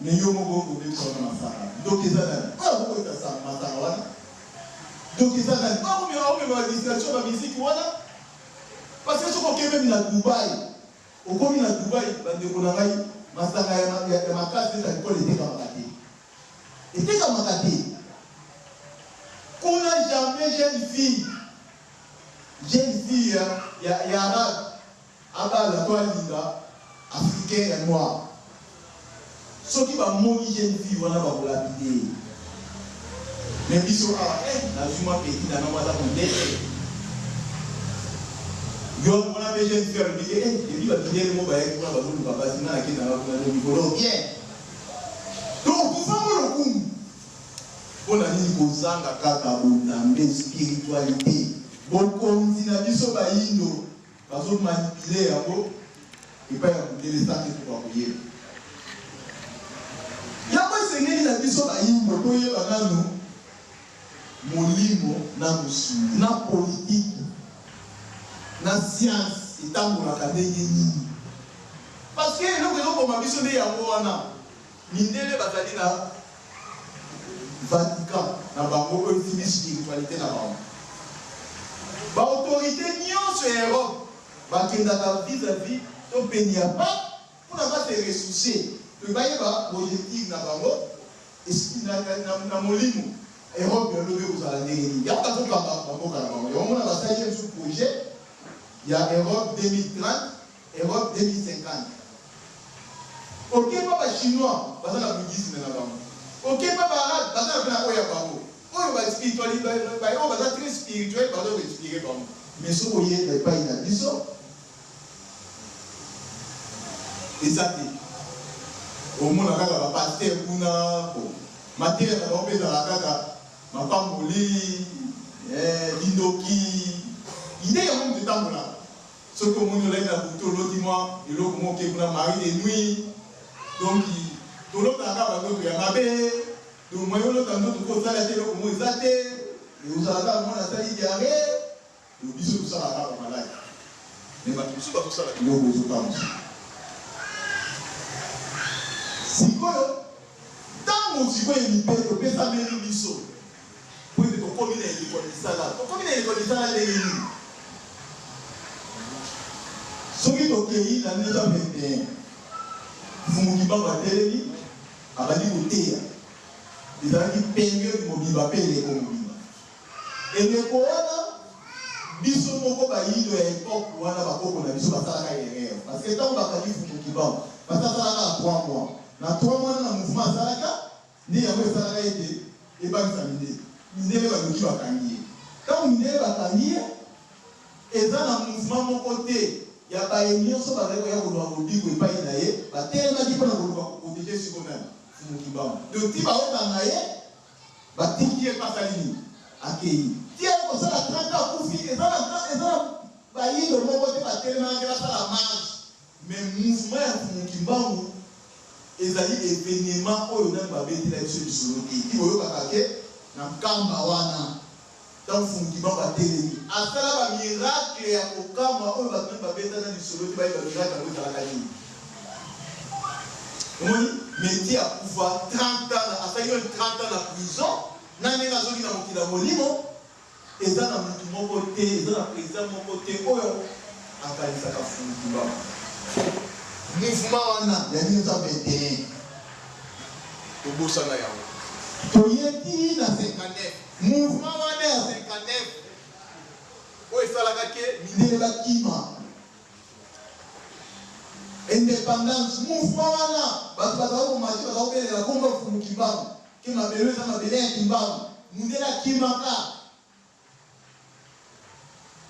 mais yo moko okobebisa wana masanga. Ndoki eza nani? Oyo akokotisa masanga wana ndoki eza nani? Oyo akomema ba distraction ba miziki wana, parce que soki okei meme na Dubai, okomi na Dubai, bandeko na ngai, masanga ya makasi neti alcool etekamaka te, etekamaka te kuna. Jamais jeune fille, jeune fille ya arabe abala to alinga africain ya noir. Soki bamoni jeune fille wana, bakolapide ye. Mais biso awa, nazwi mwa petit na nga aza mondele, yo wana mpe jeune fille alobi ke depuis bamindele mo bayaki kuna bazoluka basi, nga nakei nanga kuna, donc likolo bien, donc tozango lokumu. Mpo na nini? Kozanga kaka bonzambe, spiritualite. Bokonzi na biso bayindo bazo manipuler yango epai ya mondele sans que tokoka koyeba yango. Esengeli na biso bayindo toyeba nanu molimo na mosuni na politiki na science etambolaka ndenge nini, parce que eloko ezoboma biso nde yango wana. Mindele bazali na Vatican na bango oyo esimbi spiritualite na bango. Ba autorites nionso ya Europe bakendaka vis-à-vis to pene ya pape pona ba se ressourcer to bayeba projective na bango na molimo Europe ya lobi ekozala ndenge nini. Yango bazokamba ba mboka na bango. Yango omona basali ye mosusu projet ya Europe 2030, Europe 2050. Ok pa ba chinois baza na bouddhisme na bango, ok pa ba arabe baza na pe na oyo ya bango, oyo ba spiritualite, ba oyo baza très spirituel baza ko inspire bango. Mais soki oye epayi na biso eza te, omona kaka ba pasteur kuna, bon mateya na bango pe ezalaka kaka mapamboli, kindoki, idee yango mutu etambolaka. Soki omoni olali na butu oloti mwa eloko moko oke kuna mari de nuit, donc tolotaka kaka ba ndoto ya mabe, donc moyen olota ndoto po osala te eloko moko eza te, ozala kaka mwana asali diarrhee, donc biso tosalaka kaka ba maladi, mais bato mosusu bazosala biloko ezokamwisa. Sikoyo tango sikoyo epesameli biso mpo ete tokomi na eleko ya misala. Tokomi na eleko ya misala ndenge nini? Soki tokei na 1921, Mfumu Kimbangu atelemi, abandi koteya. Ezalaki periode mobimba mpe eleko mobimba. Eleko wana, biso moko bayindo ya epoque wana, bakoko na biso basalaka erreur. Parce que tango bakangi Mfumu Kimbangu, parce asalaka kaka 3 mois. Na 3 mois wana na mouvement asalaka, Nde yango esalaka ete ebangisa mindele. Mindele baluki bakangi ye. Tango mindele bakangi ye, eza na mouvement moko te ya baye nionso bazali koya koluka lobiko epayi na ye, batelemaki mpo na koluka ko proteger sikoyo nani? Mfumu Kimbangu. Donc ti baokanga ye, batiki ye mpe asali nini? Akeyi. Ti aye kosala 30 ans akufi, eza na eza na bayindo moko te batelemaka ke basala marche. Mais mouvement ya Mfumu Kimbangu ezali evenement oyo nanu babetela biso lisolo te. Ti boyokaka ke na Nkamba wana tango Mfumu Kimbangu atelemi asala ba miracles ya kokamwa oyo batu nanu babeta nanu lisolo te bayeba miracle yango ezalaka nini. Omoni? Mais ti akufa 30 ans na asali nanu 30 ans na prison na ndenge azongi na mokili ya molimo. Eza na mutu moko te, eza na president moko te oyo akanisaka Mfumu Kimbangu. Mouvement wana ya 1921 tobosana yango. Toye ti na 59, mouvement wana ya 59 oyo esalaka ke mindele bakima independance, mouvement wana bato bazala komarcher, bazala kobelela kombo ya Mfumu Kimbangu ke mabele eza mabele ya Kimbangu, mundele akimaka.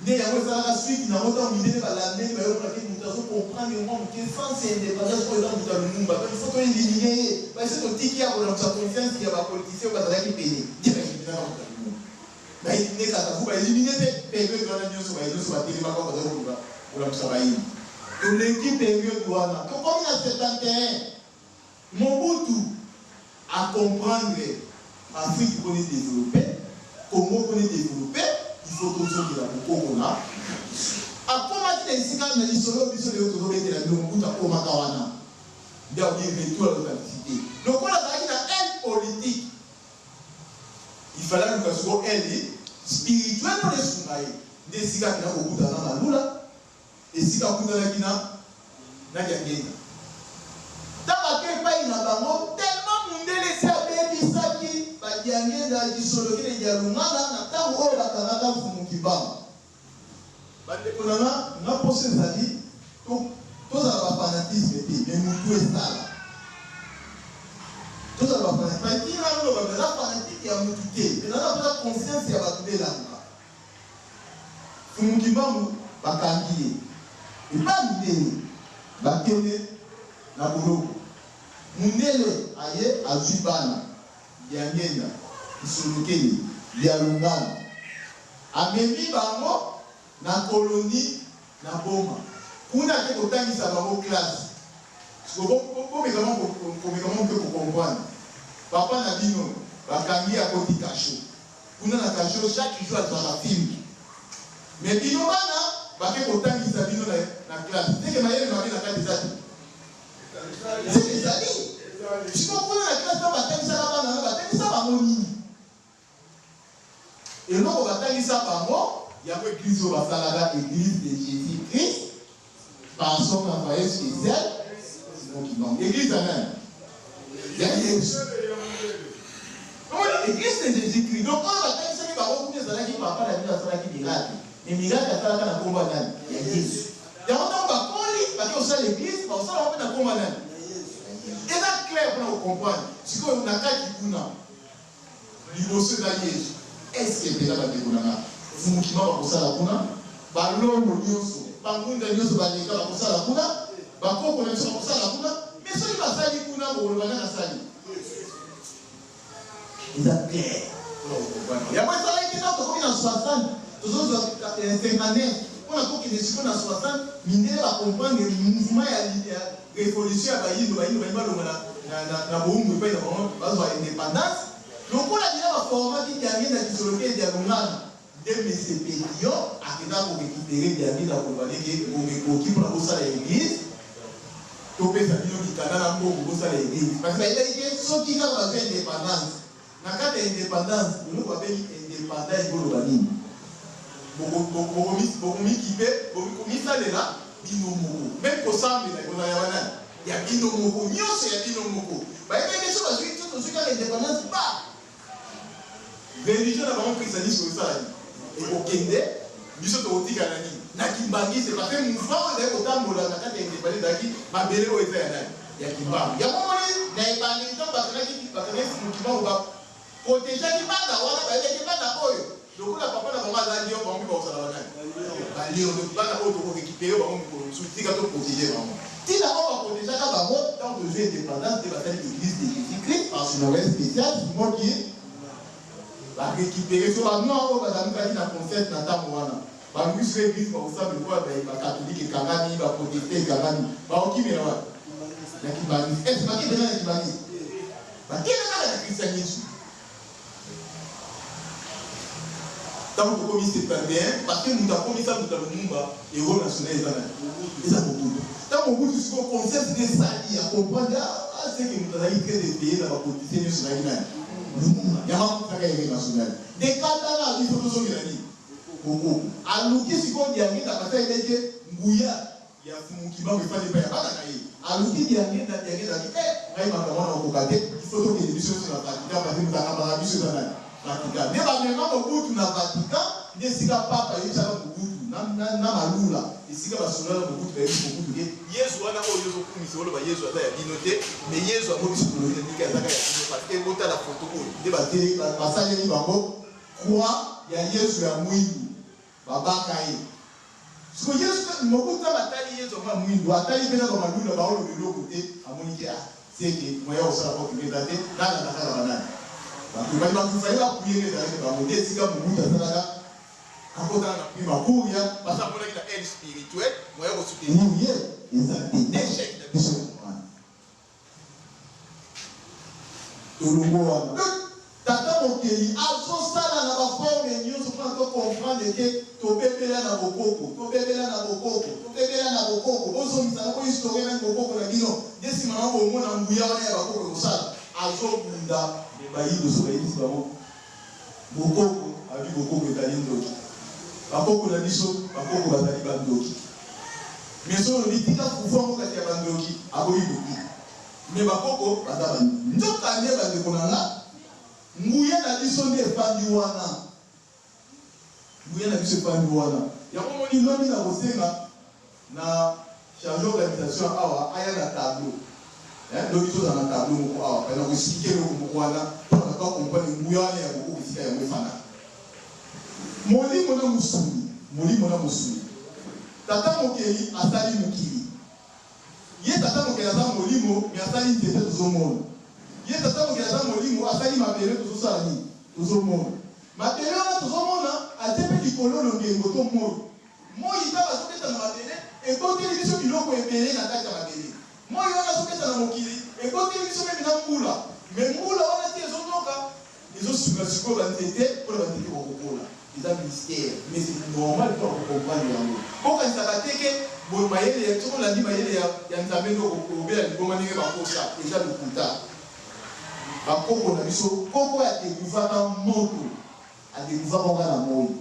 Nde yango esalaka suite nango tango mindele balandeli baye komona ke mutu azo comprendre mua muke sens ya independance oyo eza mutu ya Lumumba donc il faut to eliminer ye parce que totiki ye akolamusa conscience ya ba politiciens oyo bazalaki pene nde ba eliminaka mutu ya Lumumba ba eliminer Kasa-Vubu ba eliminer pe periode wana nionso baye nionso batelemaka oyo bazali koluka kolamusa bayini toleki periode wana tokomi na 71 Mobutu a comprendre Afrique pona e developper, Congo pona e developper il faut tozongela bokoko na biso. Akomaki na esika na lisolo oyo biso lelo tozobetela bino, Mobutu akomaka wana nde alobi retour à l'authenticite. Lokola azalaki na aile politique, il fallait aluka sikoyo aile spirituelle pona esunga ye. Nde esika akenda kokutana na Malula. Esika akutanaki na na Diangienda. Tango ake epayi na bango, tellement mundele esi abebisaki ba Diangienda, Kisolokele, Dialungana na tango oyo bakangaka Mfumu Kimbangu. Ba ndeko na nga, nga posa ezali to tozala ba fanatisme te mais mutu esala. Tozala ba fanatique, tina naloba naza fanatique ya mutu te mais naza na posa conscience ya batu nde elamuka. Mfumu Kimbangu bakangi ye epa mindele bakende na boloko mundele aye azui bana Diangenda, Kisolokele, Dialungana amemi bango na colonie na Boma kuna ake kotangisa bango classe sikoyo bomeka mwa komeka mwa muke ko comprendre papa na bino bakangi ye akoti cachot Kuna na cachot chaque jour azwaka fimbu mais bino bana bake kotangisa bino na classe seke mayele mabe na kati eza te? Seke ezali sikoyo kuna na classe tango batangisaka bana wana batangisa bango nini? Eloko batangisa bango yango eglise oyo basalaka eglise de Jesus Christ par son envoye special Simon Kimbangu. Eglise ya nani? Ya Yesu. Omoni eglise de Jesus Christ. Donc oyo batalisaki bango kuna ezalaki papa na bino asalaki miracle. Mais miracle asalaka na kombo ya nani? Ya Yesu. Yango ntango bakoli bake kosala eglise bakosala yango mpe na kombo ya nani? Eza clair mpona kocomprendre. Sikoyo na kati kuna Liboso eza Yezu. Est ce que penza ba ndeko na nga Mfumu Kimbangu akosala kuna? Ba longo nionso, ba ngunda nionso baleka bakosala kuna? Ba koko na biso bakosala kuna? Mais soki basali kuna bokoloba nani asali? Eza clair pona ko comprendre. Yango esalaki te tango tokomi na 60 tozozwa 59 pona tokende sikoyo na 60 mindele ba comprendre mouvement ya Revolution ya bayindo, bayindo balingi balongwa na na bowumbu epai na bango bazwa independance. Lokola dejà ba formaki Diangienda Kisolokele Dialungana nde Monsieur Petillon akendaka ko recuperer Diangienda koloba ne ke ngonga ekoki pona bosala eglise, topesa bino mikanda na mbongo bosala eglise. Parce que bayebaki ke soki kaka bazwi independance, Na kati ya independance, eloko babengi independant elingi koloba nini? Bokomikipe, bokomisalela bino moko. Meme kosambela ekozala ya banani? Ya bino moko, nionso ya bino moko. Bayebaki soki bazwi, soki tozwi kaka independance, ba religion na bango christianisme ekosala nini? Ekokende, biso tokotikala na nini? Na kimbanguiste, parce que mouvement oyo ezali kotambola na kati ya independance ezalaki mabele oyo eza ya nani? Ya Kimbangu. Yango omoni na ebandeli tango bakangaki bakangaki Mfumu Kimbangu ba protegeaki bana wana bayebaki bana oyo lokola papa na bango aza lion bango mpe bakozala ba nani? Ba lion donc bana oyo toko recuperer bango mokolo mosusu tika to proteger bango. Tina oyo ba protegeaka bango tango tozui independance nde basali eglise de Jesus Christ par son envoye special Simon ki ba recuperer so ba noir oyo bazalukaki na conscience na tango wana. Ba luki soki eglise bakosala lokola ba catholique ekangami, ba protestant ekangami, bakokimela wapi? Na kimbanguiste. Est ce bake penza na kimbanguiste? Bakenda kaka na christianisme. Tango tokomi 71, parce que mutu akomisa mutu ya Lumumba hero national eza nani? Eza Mobutu. Tango Mobutu sikoyo conscience ne esali a comprendre ah ce que mutu azalaki très effraye na ba politiciens nionso ezalaki nani? Lumumba. Yango akomisaka hero national. Nde kanda na biso tozongela nini? Bokoko. Aluki sikoyo Diangienda parce ayebi ke nguya. Ya Mfumu Kimbangu efandi epai ya bana na ye. Aluki Diangienda, Diangienda alobi, Eh, ngai makambo wana nakokoka te, il faut tokende biso nionso na Vatican, parce que moto akambaka biso eza nani? Vatican. Nde bamema Mobutu na Vatican, nde esika Pape ayebisaka Mobutu na, na, na Malula, esika basolola na Mobutu, bayebisi Mobutu ke Yezu wana oyo yo ozokumisa, oloba Yezu aza ya bino te, mais Yezu yango biso tolobi na ndenge aza kaka ya bino, parce que botala photo oyo. Nde batele, basaleli bango croix ya Yezu ya mwindu. Babaka ye. Sikoyo Yesu pe, Mobutu tango atali Yesu yango ya mwindu, atali pe na ba Malula baoloba eloko te, amoni ke ah, seke moyen ya kosala quoi que eza te, nalanda kaka ba nani? Bato bali bakufa ye ba prier nde ezalaki bango nde esika Mobutu asalaka, akotaka na prima curia, parce que amonaki na aide spirituelle moyen ya ko soutenir ye eza te, nde echec na biso yango wana. Tolongo wana. Donc tata mokeli azo sala na ba forme nionso pona to comprendre ke tobebela na bokoko, tobebela na bokoko, tobebela na bokoko, bozongisa na bo historien nani bokoko na bino nde sima na ngo bomona nguya wana ya bakoko ekosala. Azo bunda mais bayindo soki bayebisi bango bokoko balobi bokoko ezali ndoki. Bakoko na biso bakoko bazali ba ndoki. Mais soki olobi tika fufu yango kati ya ba ndoki aboyi kobika. Mais ba koko baza ba ndoki. Nzoka nde ba ndeko na nga nguya na biso nde efandi wana. Nguya na biso efandi wana. Yango omoni lobi na kosenga na charge organisation awa aya na tableau. Hein lobi tozala na tableau moko awa pona ko expliquer eloko moko wana pona bato ba comprendre nguya wana ya bokoko esika yango efandaka. Molimo na mosuni, molimo na mosuni. Tata Mokeli asali mokili. Ye Tata Mokeli aza molimo, mais asali nzete tozo mona. Ye Tata Mokeli aza molimo, asali mabele tozo sala nini? Tozo mona. Mabele wana tozo mona, atie pe likolo longengo to moyi. Moyi tango azo beta na mabele, eboteli biso biloko ebele na kati ya mabele. Moyi wana azo beta na mokili, eboteli biso meme na mbula. Mais mbula wana ti ezo noka, Ezo sunga sikoyo ba nzete pona ba nzete kokokola eza mystère mais c'est normal pona ko comprendre yango. Bo kanisaka te ke bo mayele ya soki olandi mayele ya ya Nzambe nde oko obela liboma ndenge ba kosa eza lokuta. Ba koko na biso koko oyo a decouvraka moto a decouvraka ngo kaka na moyi.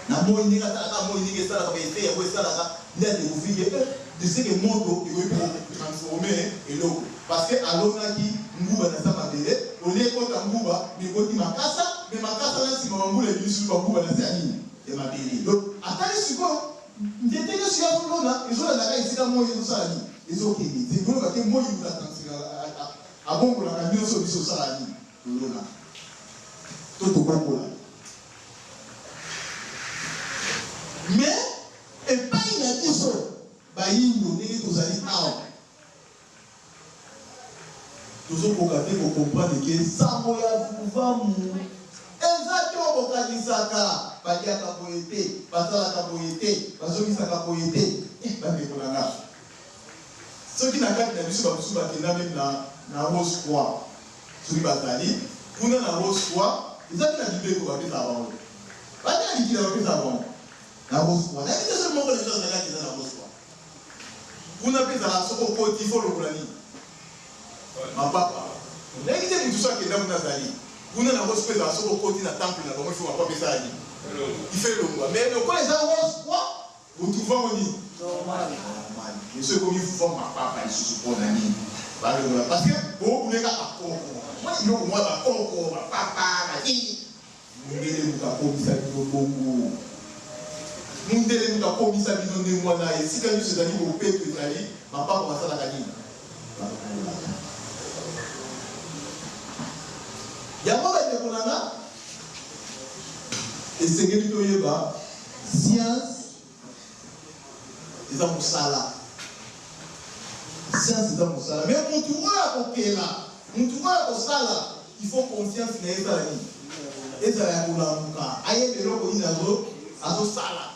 Na moyi ndenge atalaka moyi ndenge esalaka ba effet yango esalaka nde a decouvrir que eh de ce que moto ekoki ko transformer eloko parce que alonaki nguba na sa mabele au lieu ekota nguba mais ekoti makasa mais makasa na sima ba mbula ebimi susu ba nguba na se ya nini ya mabele donc atali sikoyo nzete nionso ye azolona ezolandaka esika moyi ezosala nini ezokende te koloba te moyi moto a abongolaka nionso biso osala nini tolonaka to tobokolaka. Mais epayi na biso bayindo ndenge tozali awa tozo koka te ko comprendre ke sango ya vuvamu eza te oyo bokanisaka, baliaka boye te, basalaka boye te, bazongisaka boye te. Eh ba ndeko na nga, soki na kati na biso ba mosusu bakenda meme na na Rose Croix, Soki bazali kuna na Rose Croix, eza pe na mibeko bapesaka bango. Baza na mikila bapesaka bango na Rose Croix. Nayebi te soki moko na biso azali akenda na Rose Croix. Kuna pe ezalaka soki okoti il faut olongola nini? Mapapa. Nayebi te mutu soki akenda kuna azali. Kuna na Rose Croix ezalaka soki okoti na temple na bango il faut mapapa esala nini? Il faut elongwa. Mais lokola eza Rose Croix, Bo trouva ngo nini? Normal. Mais soki ekomi fufa mapapa lisusu pona nini? Ba longola parce que bo bule kaka koko. Moni biloko moko ya ba koko, ba papa, ba nini. Mundele mutu akomisa bino bongo. Mundele mutu akomisa bino ndenge wana. Esika nionso ezali bopeto ezali, mapapa basalaka nini? Balongolaka. Yango ba ndeko na nga, esengeli toyeba Science eza musala. Science eza musala mais mutu oyo akokela, mutu oyo akosala il faut conscience na ye ezala nini? Ezala ya kolamuka, ayeba eloko nini azo azosala.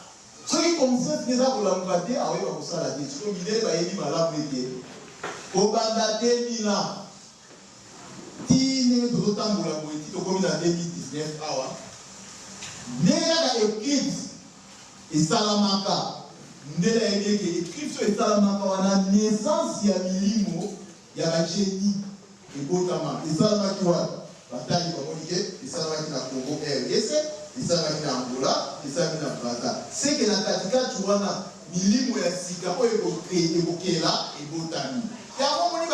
Soki conscience na ye eza kolamuka te, akoyeba kosala te. Sikoyo mindele bayebi malamu ete kobanda 2000 ans Ti ndenge tozo tambola boye ti tokomi na 2019 awa, ndenge kaka eclipse esalamaka, mundele ayebi eke eclipse oyo esalamaka wana naissance ya milimo ya ba genie ebotama. Esalamaki wapi? Batali bamoni ke esalamaki na Congo rdc, esalamaki na Angola, esalamaki na Brazza. Ce que na katikati wana. Milimo ya sika oyo ekokela ebotami. Yango omoni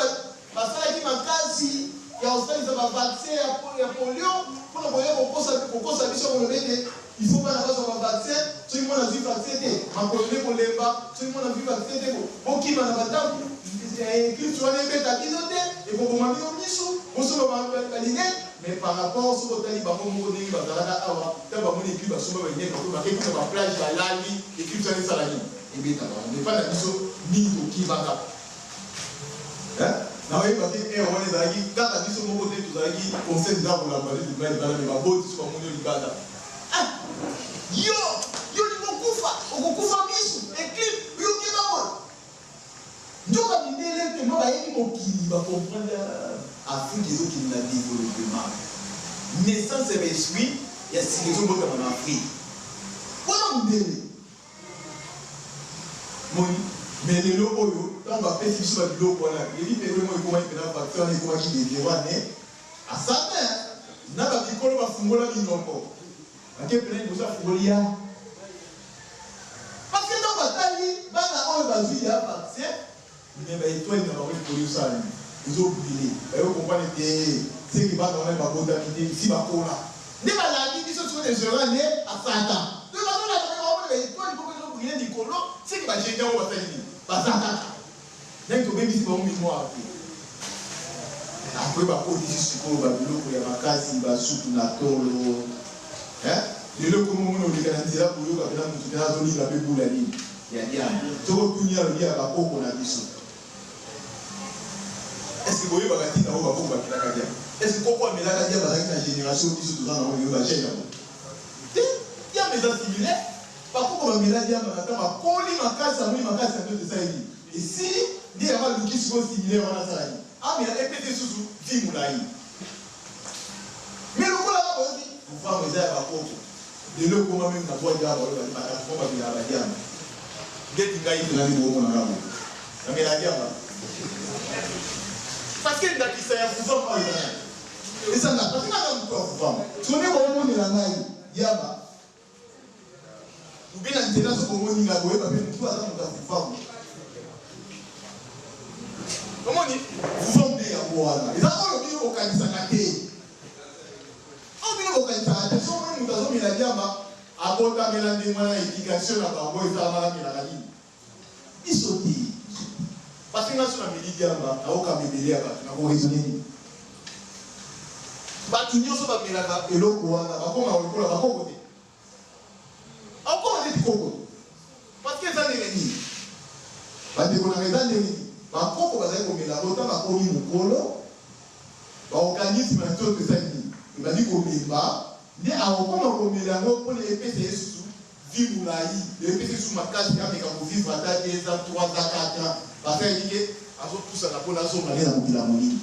basalaki makasi ya kosalisa ba vaccin ya polio mpo na koya kokosa biso koloba ete il faut bana bazwa ba vaccin, soki mwana azwi vaccin te makolo nde ekolemba, soki mwana azwi vaccin te bokima na ba ndako, eclipse wana ebeta bino te, ekoboma bino misu, bosomba ba lunettes. Mais par rapport soki otali bango moko ndenge bazalaka awa tango bamoni eclipse basomba ba lunettes bakomi bake kuna ba plage balali eclipse wana esala nini ebeta bango mais epai na biso mingi tokimaka hein naoyeba te heure wana ezalaki kaka biso moko te tozalaki conseil eza kolamba nde tobima libanda mais baboti soki bamoni yo libanda ah yo yo olingi okufa okokufa misu eclipse yo keba boye Nzoka mindele tellement bayebi mokili ba comprendre Afrique ezo kende na developpement. Naissance ya ba esprit ya sika ezo botama na Afrique. Wana mundele. Omoni? Mais lelo oyo tango ba pesi biso ba biloko wana, yebi periode moko ekomaki pena vaccin wana ekomaki de zero ane a satan na ba bikolo ba fungola minoko. Ake pena liboso afungoli ya Parce que tango batali bana oyo bazui ya vaccin mais ba etoiles na bango likolo ezosala nini? Ezo briller. Baye ko comprendre te ce que bana wana babotami te esi bakola. Nde balandi biso sikoyo de zero ane a satan. Donc bazolanda mais baomona ba etoiles moko ezo briller likolo ce que ba jeunes yango basali nini? Baza kaka. Nani tobebisi bango memoire te. Après bakotisi sikoyo ba biloko ya makasi ba supu na tolo hein lelo ekomi omona oleka na nzela koyoka pena mutu pena azolinga pe bula nini ya diamba soki otuni ye alobi ya ba koko na biso est ce que boyebaka tina oyo ba koko bamelaka diamba est ce que koko amelaka diamba azalaki na generation biso toza na yango lelo ba jeune yango te diamba eza similaire Ba koko ba mela diamba na tango akoli makasi amoni makasi na nzoto esali nini? Esili nde yango aluki sikoyo similaire wana asala nini? Amela epesa ye susu vie mulayi. Mais lokola nga boyoki lupango eza ya ba koko lelo ekoma meme na boite awa baloba te ba koko bamelaka ba diamba ndeti ngai pena nde bokomona nga boye namelaka diamba parce que ndakisa ya vuvamu awa eza nani? Eza nga parce que nga naza mutu ya vuvamu sikoyo nde bokomonela ngai diamba Ou bien na nzela soki omoni nga boyeba pe mutu aza mutu ya vuvamu. Omoni vuvamu nde yango wana eza oyo bino bokanisaka te. Oyo bino bokanisaka te soki omoni mutu azomela diamba abotamela ndenge wana education na bango esalamaka amelaka nini? Biso te. Parce que nga soki nameli diamba nakokamba ebele ya batu nako raisonner nini? Batu nioso bamelaka eloko wana bakomaka lokola bakoko te? Akoma neti koko te. Parce que eza ndenge nini? Ba ndeko nanga eza ndenge nini? Ba koko bazali komela yango tango akomi mukolo ba organisme ya nzoto esali nini? Ebandi kolemba nde akokoma komela yango pona epesa ye susu vie mulayi epesa ye susu makasi ameka ko vivre ata 2 ans 3 ans 4 ans parce que ayebi ke azo pusana pona azonga nde na mokili ya molili.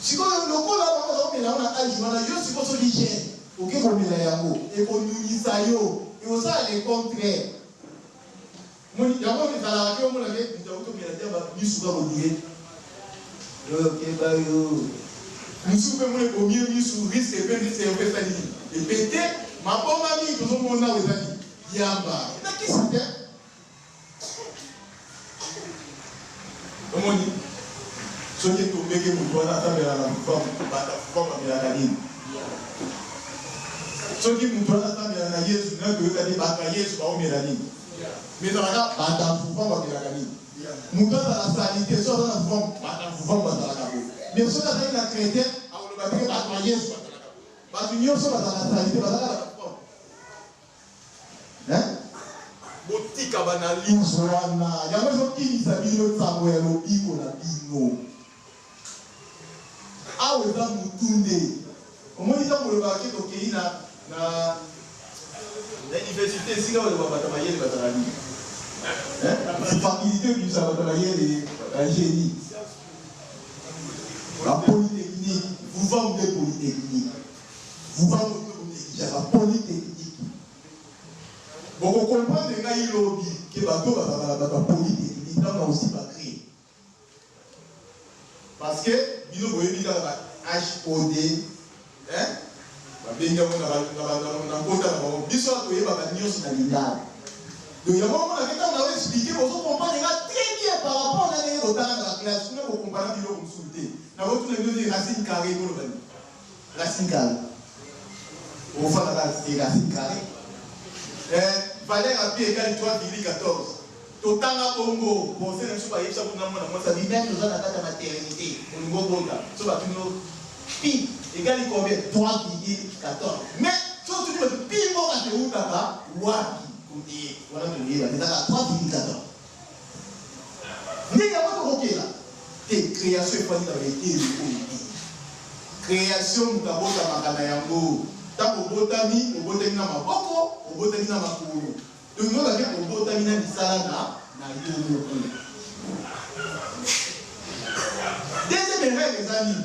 Sikoyo lokola bango baza komela yango na age wana yo sikoyo soki jeune oke komela yango ekonunisa yo ekosala le contraire omoni yango ezalaka ke omona ke mutu awuti komela diamba misu kaka odire yo keba yo mususu pe omoni ebomi ye misu risque pe nde cerveau esali nini epete maboma mingi tozomona awa eza nini diamba eza kisi te. Omoni? Soki etombeke moto wana asambelaka na fufamu, bato ya fufamu bamelaka nini? Soki moto wana asambelaka na Yesu, nayo toyoka te bato ya Yesu baomela nini? Mais ezalaka bato ya fufamu bamelaka nini? Moto azala salite, soki aza na fufamu, bato ya fufamu bazalaka boye. Mais soki azali na chretien, akoloba te ke bato ya Yesu bazalaka boye. Bato nyonso bazalaka salite, bazalaka na fufamu. Hein? Botika b'analyse wana, yango ezo kimisa bino sango ya lobiko na bino. Awa eza mutu nde. Omoni tango olobaka ke tokeyi na na na universite esika oyo ba bato ya mayele bazalaka mingi. Hein? Faculté ebimisaka bato ya mayele, ba genie. Ba polytechnique, vous nde polytechnique. Vuvango bino bo negligeaka polytechnique. Boko comprendre ngai lobi ke bato oyo bazalaka na bato ya polytechnique tango na osi ba cree. Parce que bino boyebi kaka ba HOD hein babengi yango na ba na ba na nkota na bango. Biso awa toyebaka nionso na lingala. Donc yango omonaka ntango nazo expliquer, bozo comprendre nga très bien par rapport na ndenge botanga na baclasse. Kuna bokompara biloko mosusu te. Nakotuna bino te, racine carré koloba nini? Racine carré, ofandaka te, racine carré, valeur ya pi égale 3,14. Totanga bongo conseil na biso, bayebisa kuna mwana mwasi abi même toza na kati ya maternité, olingi obota, so batuni yo pi égale combien? 3,14. Mais so otuni bato pi moko ate eutaka wapi, wana toyeba te, ezaka 3,14. Ndenge yango tokokela te. Création efandi na baeteli oyo te. Création, moto abotamaka na yango. Ntango obotami, obotami na maboko, obotami na makolo. Donc olobaki obotami na misala na yo moko. Deuxième erreur eza nini?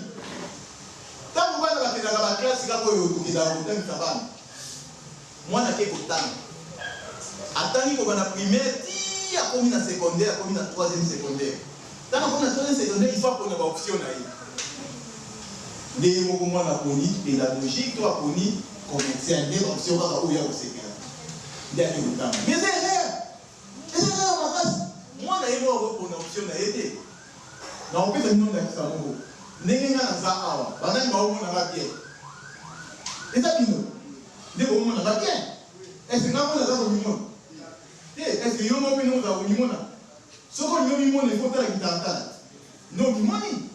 Ntango bana bakendaka baclasse kaka oyo tokendaka kotangisa bana, mwana ake kotanga, atangi kobanda primaire ti akomi na secondaire, akomi na troisième secondaire. Ntango akomi na troisième secondaire, il faut apona baoption na ye. Nde ye moko mwana aponi pédagogique to aponi commercial, nde baoption kaka oyo ya kosepela nde ake kotanga. Mais eza erreur, eza erreur makasi. Mwana ye moko akopona option na ye te. Na kopesa bino ndakisa moko, ndenge nga naza awa, banani baomonanga bien? Eza bino nde bomonanga bien. Est-ce nga moko naza komimona te? Est-ce yo moko mpe ndenge ozala komimona? Soki olingi omimona, il faut otala kitantala nde omimoni.